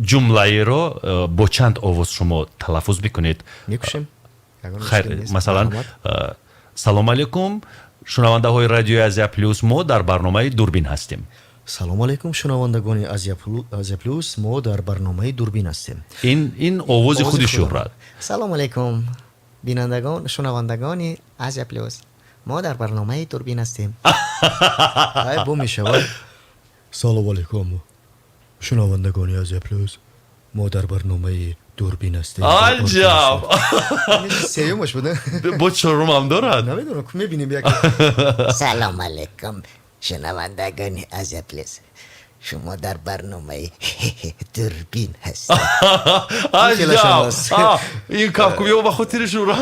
ҷумлаеро бо чанд овоз шумо талаффуз бикунед. Мекушем. Хайр, масалан: «Салом алейкум, шунавандаҳои радиои Азия Плюс, мо дар барномаи Дурбин ҳастем». Салому алейкум, шунавандагони Азия Плюс, мо дар барномаи Дурбин ҳастем. Ин овози худи Шӯҳрат. Салому алейкум, бинандагон, шунавандагони Азия Плюс, мо дар барномаи Дурбин ҳастем. Ай, бо мешавад: Салому алейкум, шунавандагони Азия Плюс, мо дар барномаи Дурбин ҳастем. Аҷаб! Сеюмаш буд. Бо чорумам дорад? Намедонам, мебинем як. Салом алейкум, шунавандагони Азия Плюс, шумо дар барномаи Дурбин ҳастед. Аҷаб! Ин кафкӯбиҳо ба хотири Шӯҳрат.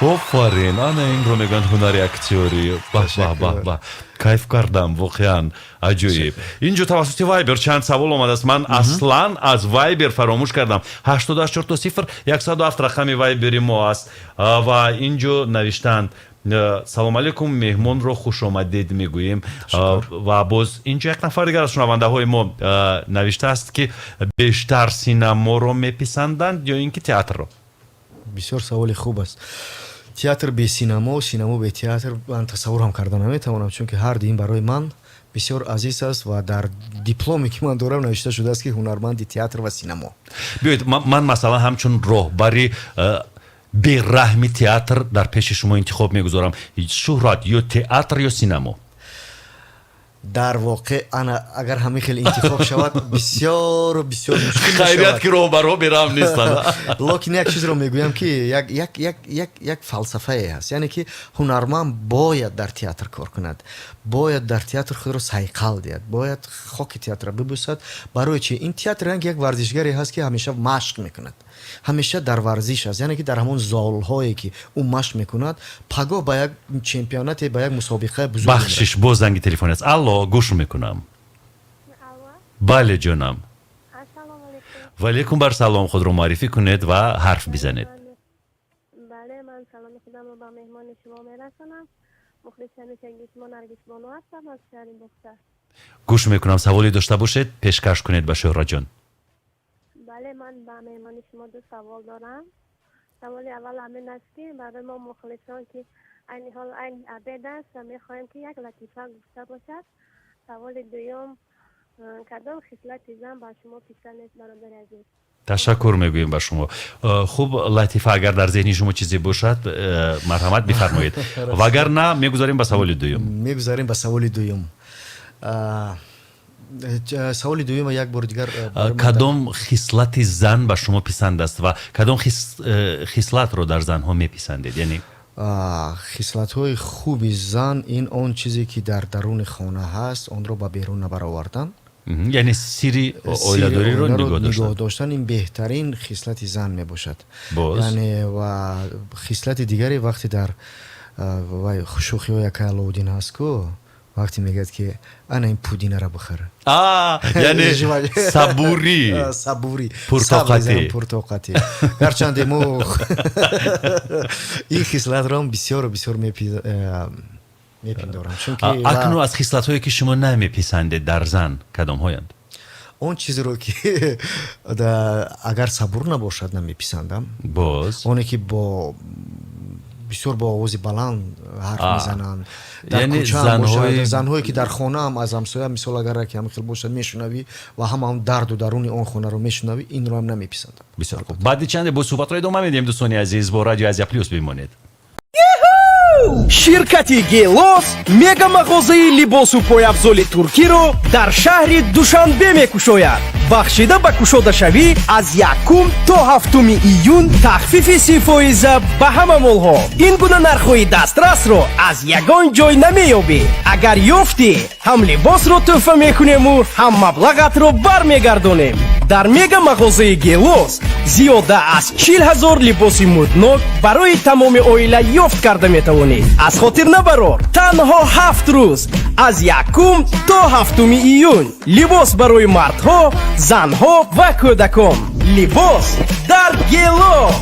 Офарин! Ана инро мегӯянд ҳунари актёрӣ. Баҳ баҳ баҳ, кайф кардам, воқеан аҷоиб. Инҷо тавассути Вайбер чанд савол омадааст. Ман аслан аз Вайбер фаромӯш кардам. 8840107 рақами Вайбери мо аст ва инҷо навиштаанд: «Салом алейкум, меҳмонро хушомадед мегӯем». Ва боз инҷо як нафар дигар аз шунавандаҳои мо навиштааст, ки бештар синаморо меписанданд ё ин ки театрро? Бисёр саволи хуб аст. Театр бе синамо, синамо бе театр ман тасаввур ҳам карда наметавонам, чунки ҳар ду ин барои ман бисёр азиз аст ва дар дипломе ки ман дорам навишта шудааст, ки ҳунарманди театр ва синамо. Биёед, ман масалан ҳамчун роҳбари бераҳми театр дар пеши шумо интихоб мегузорам: Шӯҳрат, ё театр, ё синамо? Дар воқеъ, ана агар ҳамин хел интихоб шавад, бисёру бисёр мушкил. Хайрият, ки роҳбарҳо бераҳм нестанд. Лекин як чизро мегӯям, ки як фалсафае ҳаст, яъне ки ҳунарманд бояд дар театр кор кунад, бояд дар театр худро сайқал диҳад, бояд хоки театрро бибӯсад. Барои чи? Ин театр ранги як варзишгаре ҳаст, ки ҳамеша машқ мекунад, ҳамеша дар варзиш аст, яъне ки дар ҳамон залҳое ки ӯ машқ мекунад, пагоҳ ба як чемпионате, ба як мусобиқаи бузург. Бахшиш, боз занги телефон аст. Алло, гӯш мекунам. Бале, ҷонам. Ва алейкум бар салом. Худро муаррифӣ кунед ва ҳарф бизанед. Бале, ман саломи худамро ба меҳмони шумо мерасонам. Мухлиси ҳамешагии шумо Наргисбону ҳастам аз шаҳри Бохтар. Гӯш мекунам, саволе дошта бошед, пешкаш кунед ба Шӯҳратҷон. Бале, ман ба меҳмони шумо ду савол дорам. Саволи аввал ҳамин аст, ки барои мо мухлисон, ки айни ҳол айни обед аст ва мехоҳем, ки як латифа гуфта бошад. Саволи дуюм: кадом хислати зан ба шумо писанд нест, бародари азиз? Ташаккур мегӯем ба шумо. Хуб, латифа агар дар зеҳни шумо чизе бошад, марҳамат, бифармоед, вагар на мегузарем ба саволи дуюм. Мегузарем ба саволи дуюм. Саволи дуюма як бори дигар. Кадом хислати зан ба шумо писанд аст ва кадом хислатро дар занҳо меписандед, яъне? Хислатҳои хуби зан ин он чизе ки дар даруни хона ҳаст, онро ба берун набаровардан. Яъне сири оиладориро нигоҳ доштан, ин беҳтарин хислати зан мебошад. Яъне ва хислати дигаре, вақте дар вай шӯхиҳо яка Алоуддин ҳаст ку, вақте мегӯяд ки ана ин пудинара бихӯр. Яъне сабурӣ. Сабурӣ. Пуртоқатӣ. Пуртоқатӣ. Гарчанде мо ин хислатро бисёру бисёр мепиндорам, чунки Акнун аз хислатҳое ки шумо намеписандед дар зан кадомҳоянд? Он чизеро ки агар сабур набошад, намеписандам. Боз? Оне ки бо бисёр бо овози баланд ҳарф мезананд дар кӯча, занҳое ки дар хонаам аз ҳамсоя, мисол, агар яке ҳамин хел бошад, мешунавӣ ва ҳама он дарду даруни он хонаро мешунавӣ, инро ҳам намеписандам. Бисёр хуб, баъди чанде бо суҳбатро идома медиҳем. Дӯстони азиз, бо Радио Азия Плюс бимонед. Ширкати Гелос мегамағозаи либосу пойафзоли туркиро дар шаҳри Душанбе мекушояд. Бахшида ба кушодашавӣ аз 1 то 7 июн тахфифи 30 фоиза ба ҳама молҳо. Ин гуна нархҳои дастрасро аз ягон ҷой намеёбӣ. Агар ёфтӣ, ҳам либосро тӯҳфа мекунему, ҳам маблағатро бармегардонем. Дар мегамағозаи Гелос зиёда аз 40 000 либоси мӯднок барои тамоми оила ёфт карда метавонед. Аз хотир набарор, танҳо 7 рӯз, аз 1 то 7 июн. Либос барои мардҳо, занҳо ва кӯдакон, либос дар Гелос.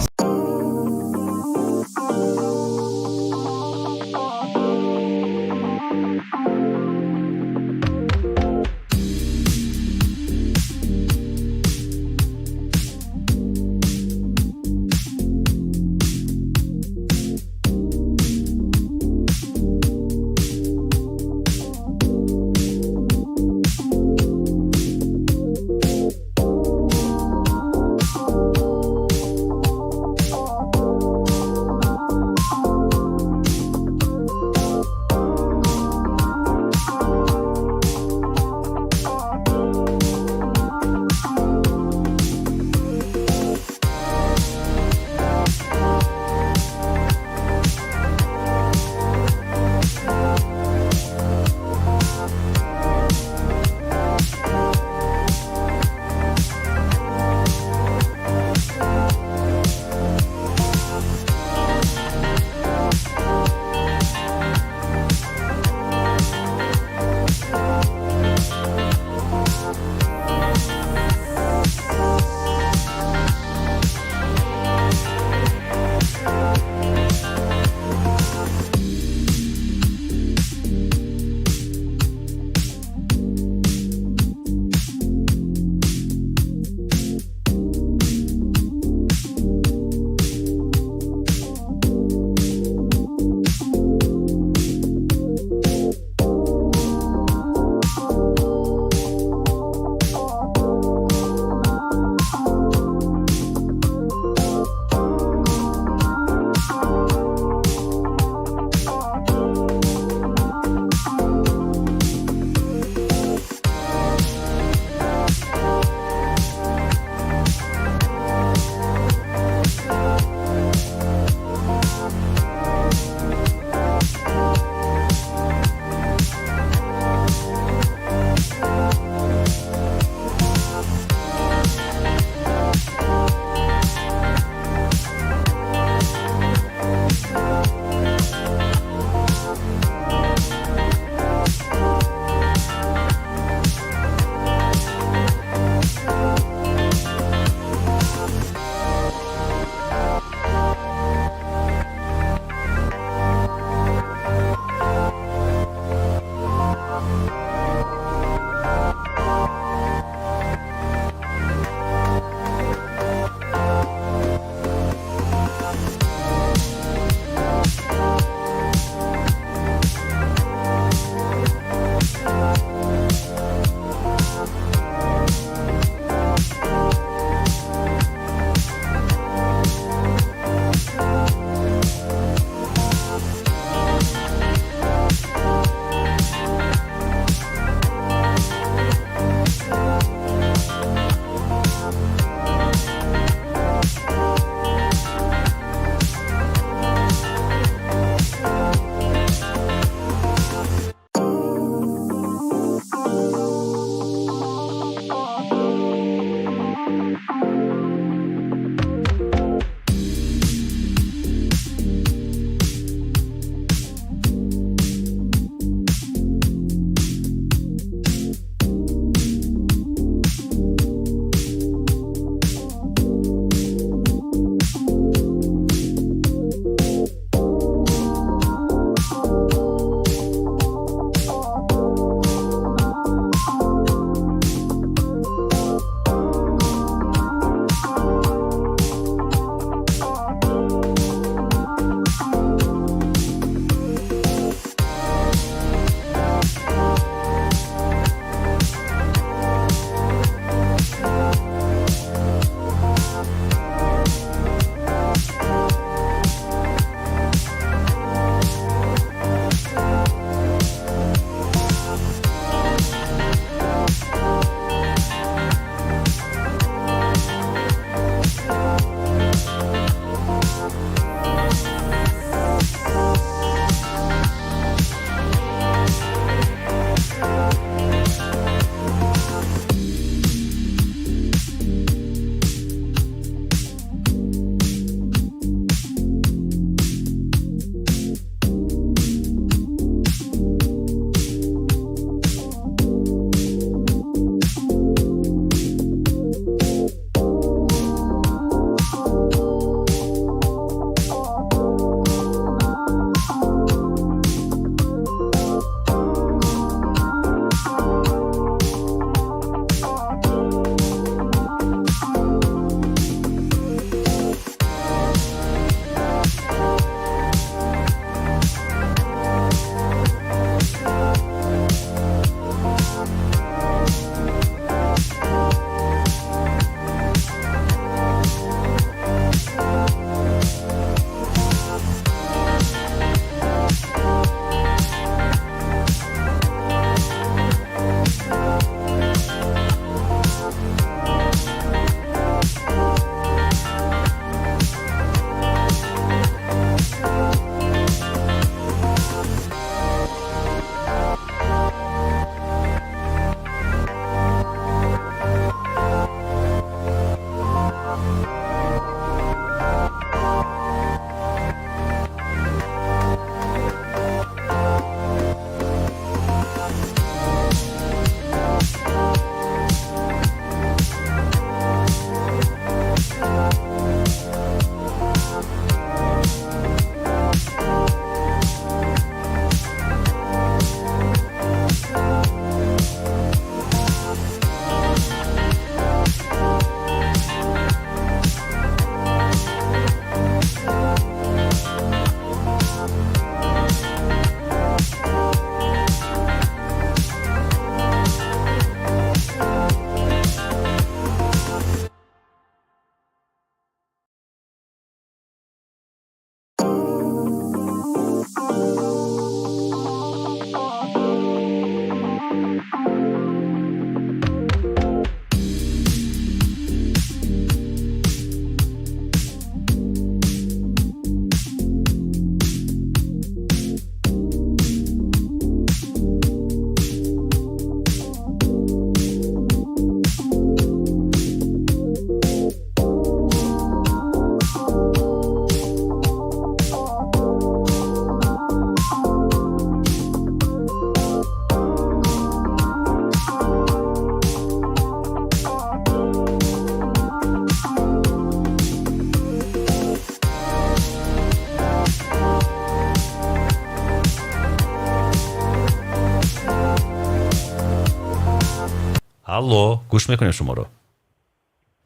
Алло, гӯш мекунем шуморо.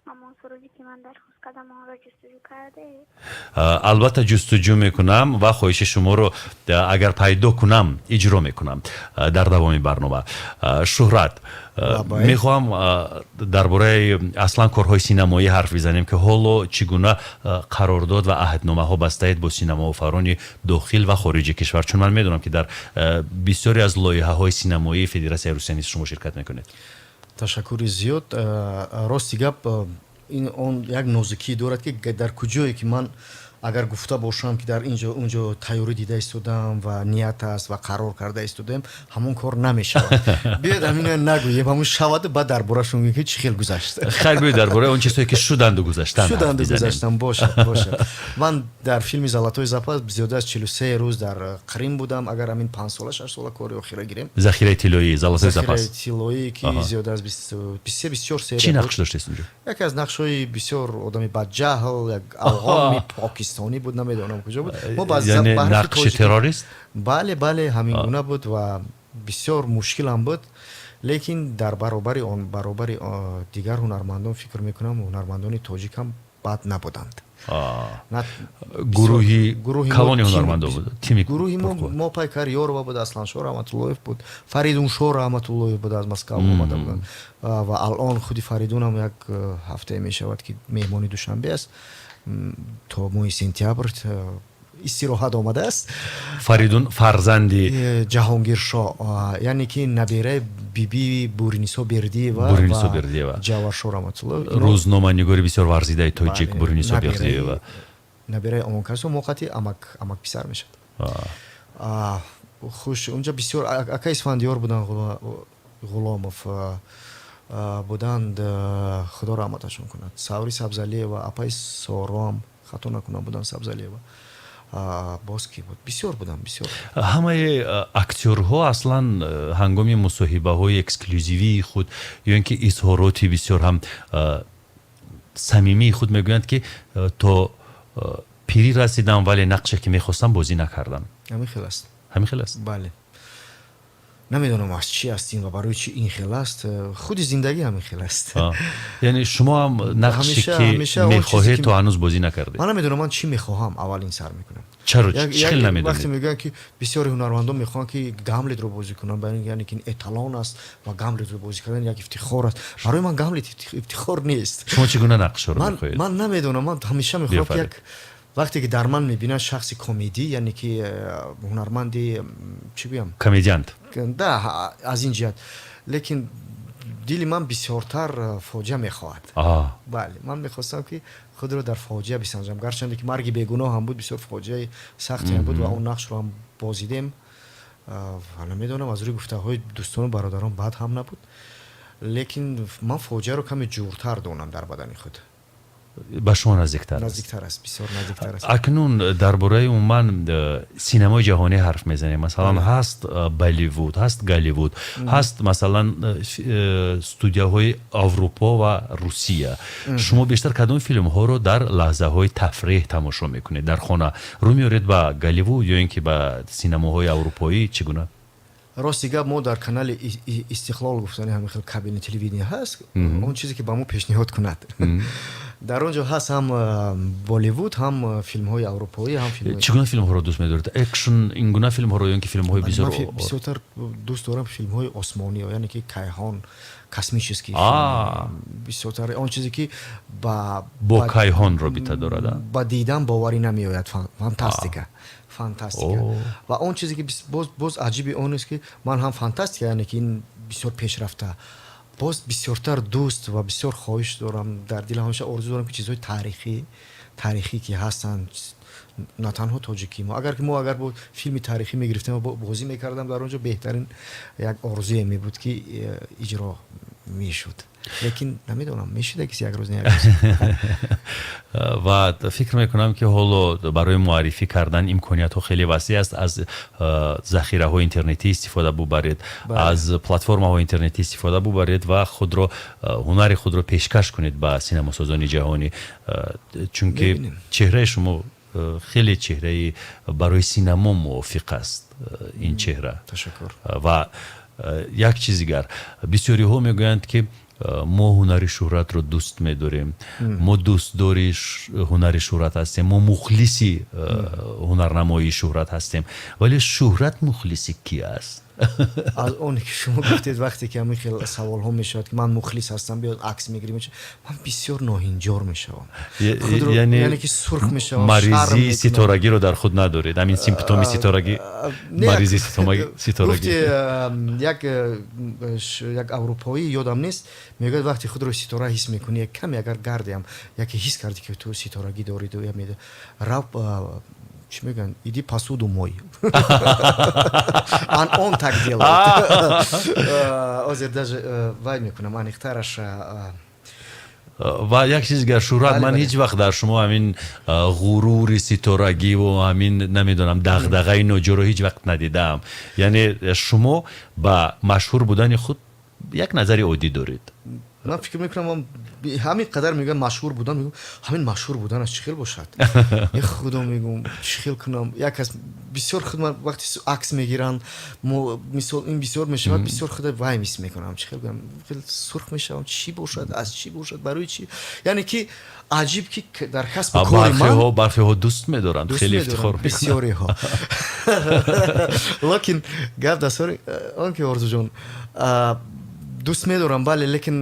Ҳамон суруде ки ман дархост кардам, онро ҷустуҷӯ кардед? Албатта, ҷустуҷӯ мекунам ва хоҳиши шуморо агар пайдо кунам, иҷро мекунам дар давоми барнома. Шӯҳрат, мехоҳам дар бораи аслан корҳои синамоӣ ҳарф бизанем, ки ҳоло чӣ гуна қарордод ва аҳдномаҳо бастаед бо синамоофарони дохил ва хориҷи кишвар, чун ман медонам, ки дар бисёре аз лоиҳаҳои синамоии Федератсияи Русия низ шумо ширкат мекунед. Ташаккури зиёд. Рости гап, ин он як нозукӣ дорад, ки дар куҷое ки ман агар гуфта бошам, ки дар инҷо, унҷо тайёрӣ дида истодам ва ният аст ва қарор карда истодаем, ҳамон кор намешавад. Биёед, ҳамина нагӯем, ҳамон шаваду баъд дар борашон гӯем, ки чӣ хел гузашт. Хайр, биёед дар бораи он чизҳое, ки шуданду гузаштанд. Шуданду гузаштанд, бошад, бошад. Ман дар филми «Золотой запас» зиёда аз 43 рӯз дар Қрим будам, агар ҳамин 5 сола, 6 сола кори охира гирем. Захираи тиллоӣ, «Золотой запас». Захираи тиллоӣ, ки зиёда аз 23, 24 серия. Чӣ нақш доштед унҷо? Яке аз нақшҳои бисёр одами бадҷаҳл, як афғони покистонӣ буд, намедонам куҷо буд. Мо яъне нақши террорист? Бале, бале, ҳамин гуна буд ва бисёр мушкилам буд, лекин дар баробари он, баробари дигар ҳунармандон, фикр мекунам, ҳунармандони тоҷик ҳам бад набуданд. Гурӯҳи калони ҳунармандон буд? Тими гурӯҳи мо Пайкар Ёрова буд, Асланшоҳ Раҳматуллоев буд, Фаридуншоҳ Раҳматуллоев буд, аз Москав омада буданд ва алон худи Фаридунам як ҳафтае мешавад, ки меҳмони Душанбе аст, то моҳи сентябр истироҳат омадааст. Фаридун фарзанди? Ҷаҳонгиршоҳ, яъне ки набераи биби Буринисо Бердиева. Буринисо Бердиева. Ҷаваршоҳ Раҳматуллоев. Рӯзноманигори бисёр варзидаи тоҷик Буринисо Бердиева. Набераи он касо моқати амак писар мешавад. Хуш, унҷа бисёр ака Исфандиёр буданд, Ғуломов буданд, Худо раҳматашон кунад, Саври Сабзалиева, апаи Сороам, хато накунам, буданд, Сабзалиева, боз ки буд, бисёр будам, бисёр. Ҳамаи актёрҳо аслан ҳангоми мусоҳибаҳои эксклюзивии худ ё ин ки изҳороти бисёр ҳам самимии худ мегӯянд, ки то пирӣ расидам, вале нақше ки мехостам, бозӣ накардам. Ҳамин хел аст. Ҳамин хел аст. Бале, намедонам, аз чӣ аст ин ва барои чӣ ин хел аст. Худи зиндагӣ ҳамин хел аст. Яъне шумо ҳам нақше ки мехоҳед, то ҳанӯз бозӣ накардед? Ман намедонам, ман чӣ мехоҳам, аввал ин сар мекунам. Чаро, чӣ хел намедонед? Вақте мегӯянд, ки бисёри ҳунармандон мехоҳанд, ки Гамлетро бозӣ кунанд, яъне ки эталон аст ва Гамлетро бозӣ кардан як ифтихор аст. Барои ман Гамлет ифтихор нест. Шумо чӣ гуна нақшҳоро мехоҳед? Ман намедонам, ман ҳамеша мехоҳам, ки як вақте ки дар ман мебинанд шахси комедӣ, яъне ки ҳунарманди, чӣ гӯям, комедиант. Да, аз ин ҷиҳат, лекин дили ман бисёртар фоҷиа мехоҳад. Бале, ман мехостам, ки худро дар фоҷиа бисанҷам, гарчанде ки «Марги бегуноҳ» ҳам буд, бисёр фоҷиаи сахте буд ва он нақшро ҳам бозидем ва намедонам, аз рӯи гуфтаҳои дӯстону бародарон, бад ҳам набуд, лекин ман фоҷиаро каме ҷуртар донам дар бадани худ. Ба шумо наздиктар? Наздиктар аст, бисёр наздиктар аст. Акнун дар бораи умуман синамои ҷаҳонӣ ҳарф мезанем. Масалан, ҳаст Болливуд, ҳаст Голливуд, ҳаст, масалан, студияҳои Аврупо ва Русия. Шумо бештар кадом филмҳоро дар лаҳзаҳои тафреҳ тамошо мекунед дар хона? Рӯ меоред ба Голливуд ё ин ки ба синамоҳои аврупоӣ, чӣ гуна? Рости гап, мо дар канали Истиқлол, гуфтани ҳамин хел кабельный телевидение ҳаст, он чизе ки ба мо пешниҳод кунад, дар он ҷо ҳаст ҳам Болливуд, ҳам филмҳои аврупоӣ, ҳам Чӣ гуна филмҳоро дӯст медоред? Экшн, ин гуна филмҳоро ё ин ки филмҳои бисёр? Бисёртар дӯст дорам филмҳои осмонӣ, яъне ки кайҳон, космический, бисёртар он чизе ки ба бо кайҳон робита дорад? Ба дидан боварӣ намеояд, фантастика, фантастика. Ва он чизе ки боз аҷиби он аст, ки ман ҳам фантастика, яъне ки ин бисёр пешрафта, боз бисёртар дӯст ва бисёр хоҳиш дорам, дар дилам ҳамеша орзу дорам, ки чизҳои таърихӣ, таърихӣ ки ҳастанд, на танҳо тоҷикӣ мо, агар ки мо агар бо филми таърихӣ мегирифтем ва бозӣ мекардам дар он ҷо, беҳтарин як орзуе мебуд, ки иҷро мешуд, лекин намедонам, мешуда киси як рӯз, не як рӯз. Ва фикр мекунам, ки ҳоло барои муаррифӣ кардан имкониятҳо хеле васеъ аст. Аз захираҳои интернетӣ истифода бубаред, аз платформаҳои интернетӣ истифода бубаред ва худро, ҳунари худро пешкаш кунед ба синамосозони ҷаҳонӣ, чунки чеҳраи шумо хеле чеҳраи барои синамо мувофиқ аст ин чеҳра. Ташаккур. Ва Як чиз дигар, бисёриҳо мегӯянд, ки мо ҳунари Шӯҳратро дӯст медорем, мо дӯстдори ҳунари Шӯҳрат ҳастем, мо мухлиси ҳунарнамоии Шӯҳрат ҳастем, вале Шӯҳрат мухлиси кӣ аст? Аз оне ки шумо гуфтед, вақте ки ҳамин хел саволҳо мешавад, ки ман мухлис ҳастам, биёд акс мегирем, ман бисёр ноҳинҷор мешавам, яъне ки сурх мешавам. Маризии ситорагиро дар худ надоред, ҳамин симптоми ситорагӣ, маризии ситорагӣ? Як аврупоӣ, ёдам нест, мегӯяд, вақте худро ситора ҳис мекунӣ, як каме агар гардиам, яке ҳис кардӣ, ки ту ситорагӣ дорӣ, рав, чӣ мегӯянд, иди посуду мой. Он так делает. Ҳозир даже вай мекунам аниқтараш. Ва як чиз дигар, Шӯҳрат, ман ҳеҷ вақт дар шумо ҳамин ғурури ситорагиву ҳамин, намедонам, дағдағаи ноҷоро ҳеҷ вақт надидаам. Яъне шумо ба машҳур будани худ як назари оддӣ доред. Ман фикр мекунам, ҳамин қадар мегӯям машҳур будан, мегӯям, ҳамин машҳур буданаш чӣ хел бошад, е худо, мегӯм, чӣ хел кунам? Як кас бисёр худ ман вақте акс мегиранд, мисол, ин бисёр мешавад, бисёр худа вай мис мекунам, чӣ хел гӯям, хел сурх мешавам, чӣ бошад, аз чӣ бошад, барои чӣ? Яъне ки аҷиб, ки дар касбу кори ман Бархеҳо дӯст медоранд, хеле ифтихор. Бисёриҳо. Лекин гап дар сари он ки, Орзуҷон, дӯст медорам, бале, лекин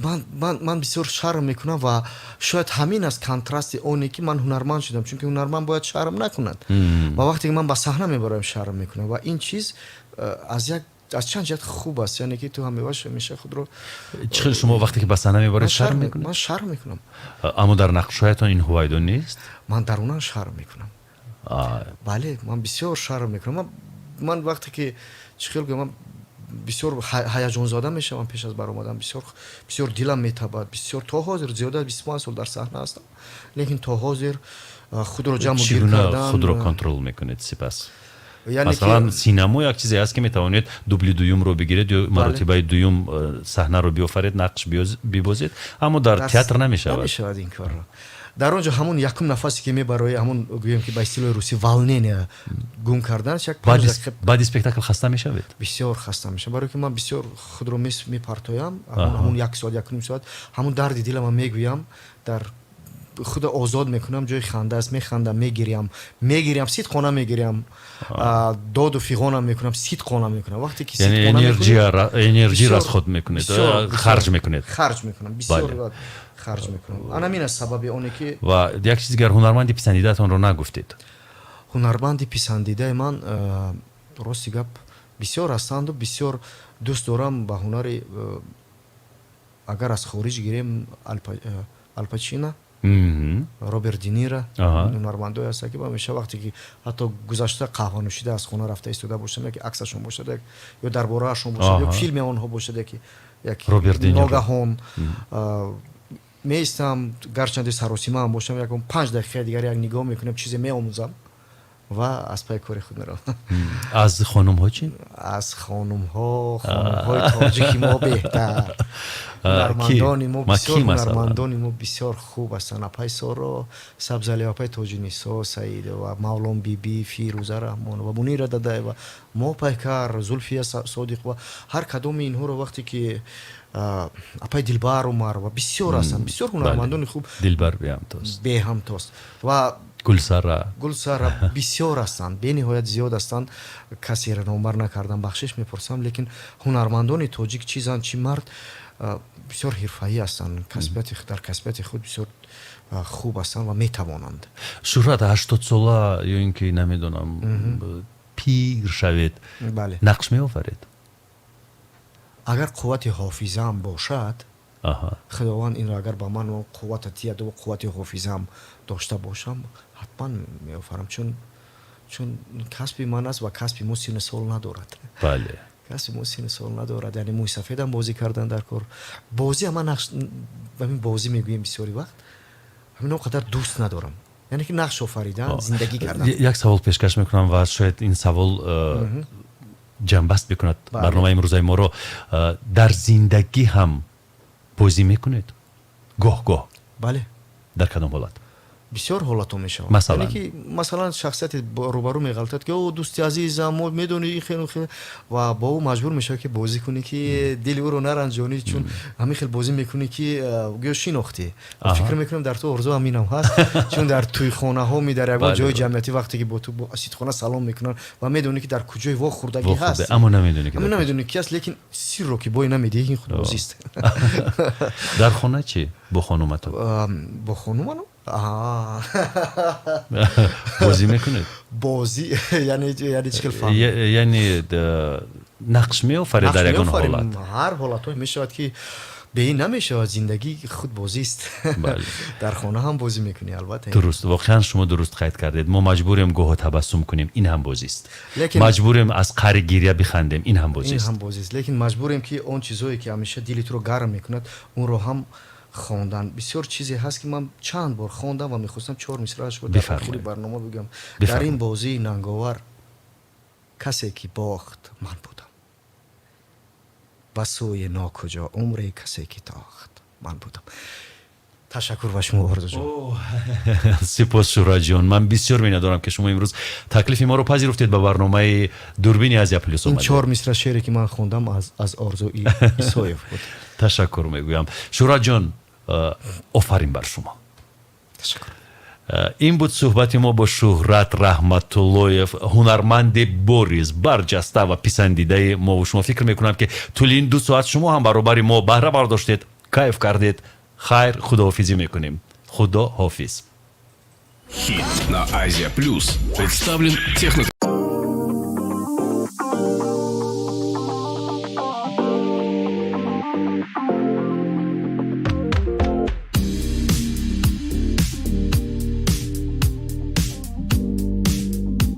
ман бисёр шарм мекунам ва шояд ҳамин аст контрасти оне, ки ман ҳунарманд шудам, чунки ҳунарманд бояд шарм накунад. Ва вақте ки ман ба саҳна мебароям, шарм мекунам ва ин чиз аз чанд ҷиҳат хуб аст, яъне ки ту ҳамеша худро Чӣ хел, шумо вақте ки ба саҳна мебаред, шарм мекунед? Ман шарм мекунам. Аммо дар нақшҳоятон ин ҳувайдо нест. Ман дарунан шарм мекунам, бале, ман бисёр шарм мекунам. Ман вақте ки, чӣ хел гӯям, ман бисёр ҳаяҷонзода мешавам пеш аз баромадан, бисёр бисёр дилам метабад, бисёр. То ҳозир, зиёда аз 25 сол дар саҳна ҳастам, лекин то ҳозир худро ҷамъу гир кардан. Худро контрол мекунед сипас? Масалан, синамо як чизе аст, ки метавонед дубли дуюмро бигиред ё маротибаи дуюм саҳнаро биёфаред, нақш бибозед, аммо дар театр намешавад. Намешавад ин корро. Дар он ҷо ҳамун якум нафасе, ки мебарои, ҳамун, гӯем ки ба истилоҳи русӣ, волнение гум кардан. Баъди спектакл хаста мешавед? Бисёр хаста мешавам, барое ки ман бисёр худро мепартоям. Ҳамун як соат, якним соат ҳамун дарди дилама мегӯям, дар худо озод мекунам, ҷои ханда аст, механдам, мегирям, мегирям, сидқона мегирям, доду фиғонам мекунам, сидқона мекунам. Вақте ки энерҷӣ расход мекунед, харҷ мекунед. Харҷ мекунам, бисёр харҷ мекунам. Анамин аст сабаби оне ки Ва як чиз дигар, ҳунарманди писандидаатонро нагуфтед. Ҳунарманди писандидаи ман, рости гап, бисёр ҳастанду бисёр дӯст дорам ба ҳунари, агар аз хориҷ гирем, Ал Пачино, Роберт Де Ниро, ҳунармандое ҳастанд, ки ман ҳамеша вақте ки ҳатто гузашта қаҳва нӯшида аз хона рафта истода бошам, яке аксашон бошад ё дар бораашон бошад ё филми онҳо бошад, яке ногаҳон меистам, гарчанде саросимаам бошам, якон 5 дақиқаи дигар як нигоҳ мекунам, чизе меомӯзам ва аз пайи кори худ меравам. Аз хонумҳо чӣ? Аз хонумҳо, хонумҳои тоҷики мо беҳтар. Ҳунармандони мо бисёр, ҳунармандони мо бисёр хуб ҳастанд. Апай Соро Сабзалиева, апай Тоҷинисо Саидова, Мавлон Биби, Фирӯза Раҳмонова, Мунира Дадаева, Мопайкар, Зулфия Содиқова, ҳар кадоми инҳоро вақте ки, апай Дилбар Умарова, бисёр ҳастанд, бисёр ҳунармандони хуб. Дилбар беҳамтост. Беҳамтост ва Гулсара. Гулсара, бисёр ҳастанд, бениҳоят зиёд ҳастанд. Касеро номбар накардам, бахшиш мепурсам, лекин ҳунармандони тоҷик, чӣ зан, чӣ мард, бисёр ҳирфаӣ ҳастанд, дар касбияти худ бисёр хуб ҳастанд ва метавонанд. Шӯҳрат, 80сола ё ин ки, намедонам, пир шавед, нақш меофаред? Агар қуввати ҳофизаам бошад, Худованд инро агар ба ман қуввата диҳад, қуввати ҳофизаам дошта бошам, ҳатман меофарам, чун касби ман аст ва касби мо сину сол надорад. Касби мо сину сол надорад, яъне мӯйсафедам бозӣ кардан дар кор. Бозӣ, ман нақш, ҳамин бозӣ мегӯем, бисёри вақт ҳамин он қадар дӯст надорам, яъне ки нақш офаридан, зиндагӣ кардан. Як савол пешкаш мекунам ва шояд ин савол ҷамъбаст бикунад барномаи имрӯзаи моро. Дар зиндагӣ ҳам бозӣ мекунед гоҳ гоҳ? Бале. Дар кадом ҳолат? Бисёр ҳолатҳо мешавад. Масалан? Яъне ки, масалан, шахсияте рӯбарӯ меғалтад, ки о, дӯсти азизам, мо медонӣ, хеле хеле, ва бо ӯ маҷбур мешавад, ки бозӣ кунӣ, ки дили ӯро наранҷонӣ, чун ҳамин хел бозӣ мекунӣ, ки гӯё шинохтӣ. Фикр мекунам, дар ту, Орзу, ҳаминам ҳаст, чун дар тӯйхонаҳо ми дар ягон ҷои ҷамъиятӣ, вақте ки бо ту бо сидқона салом мекунанд ва медонӣ, ки дар куҷои вохӯрдагӣ ҳаст, аммо намедонӣ. Аммо намедонӣ, ки аст, лекин сирро ки бой намедиҳӣ, ин худбозист. Дар хона чӣ, бо хонуматон? Бо хонуману? Бозӣ мекунед? Бозӣ яъне чӣ хел фаҳм? Яъне нақш меофаред дар ягон ҳолат? Ҳар ҳолатҳое мешавад, ки бе ин намешавад, зиндагӣ худ бозист. Дар хона ҳам бозӣ мекунӣ, албатта. Дуруст, воқеан шумо дуруст қайд кардед. Мо маҷбурем гоҳо табассум кунем, ин ҳам бозист. Маҷбурем аз қаъри гиря бихандем, ин ҳам бозист. Ин ҳам бозист, лекин маҷбурем, ки он чизҳое, ки ҳамеша дили туро гарм мекунад, онро ҳам хондан. Бисёр чизе ҳаст, ки ман чанд бор хондам ва мехостам чор мисраашро дар охири барнома бигӯям. Дар ин бозии нанговар касе ки бохт, ман будам, ба сӯи нокуҷо умре касе ки тохт, ман будам. Ташаккур ба шумо, Орзуҷон. Сипос, Шӯҳратҷон. Ман бисёр миннатдорам, ки шумо имрӯз таклифи моро пазируфтед, ба барномаи Дурбини Азия Плюс. Ин чор мисра шеъре, ки ман хондам, аз Орзу Исоев буд. Ташаккур мегӯям, Шӯҳратҷон, офарин бар шумо. Ташаккур. Ин буд суҳбати мо бо Шӯҳрат Раҳматуллоев, ҳунарманди бориз, барҷаста ва писандидаи мову шумо. Фикр мекунам, ки тӯли ин 2 соат шумо ҳам баробари мо баҳра бардоштед, кайф кардед. Хайр, худоҳофизӣ мекунем, худо ҳофиз. Хит на Азия Плюс представлен техно.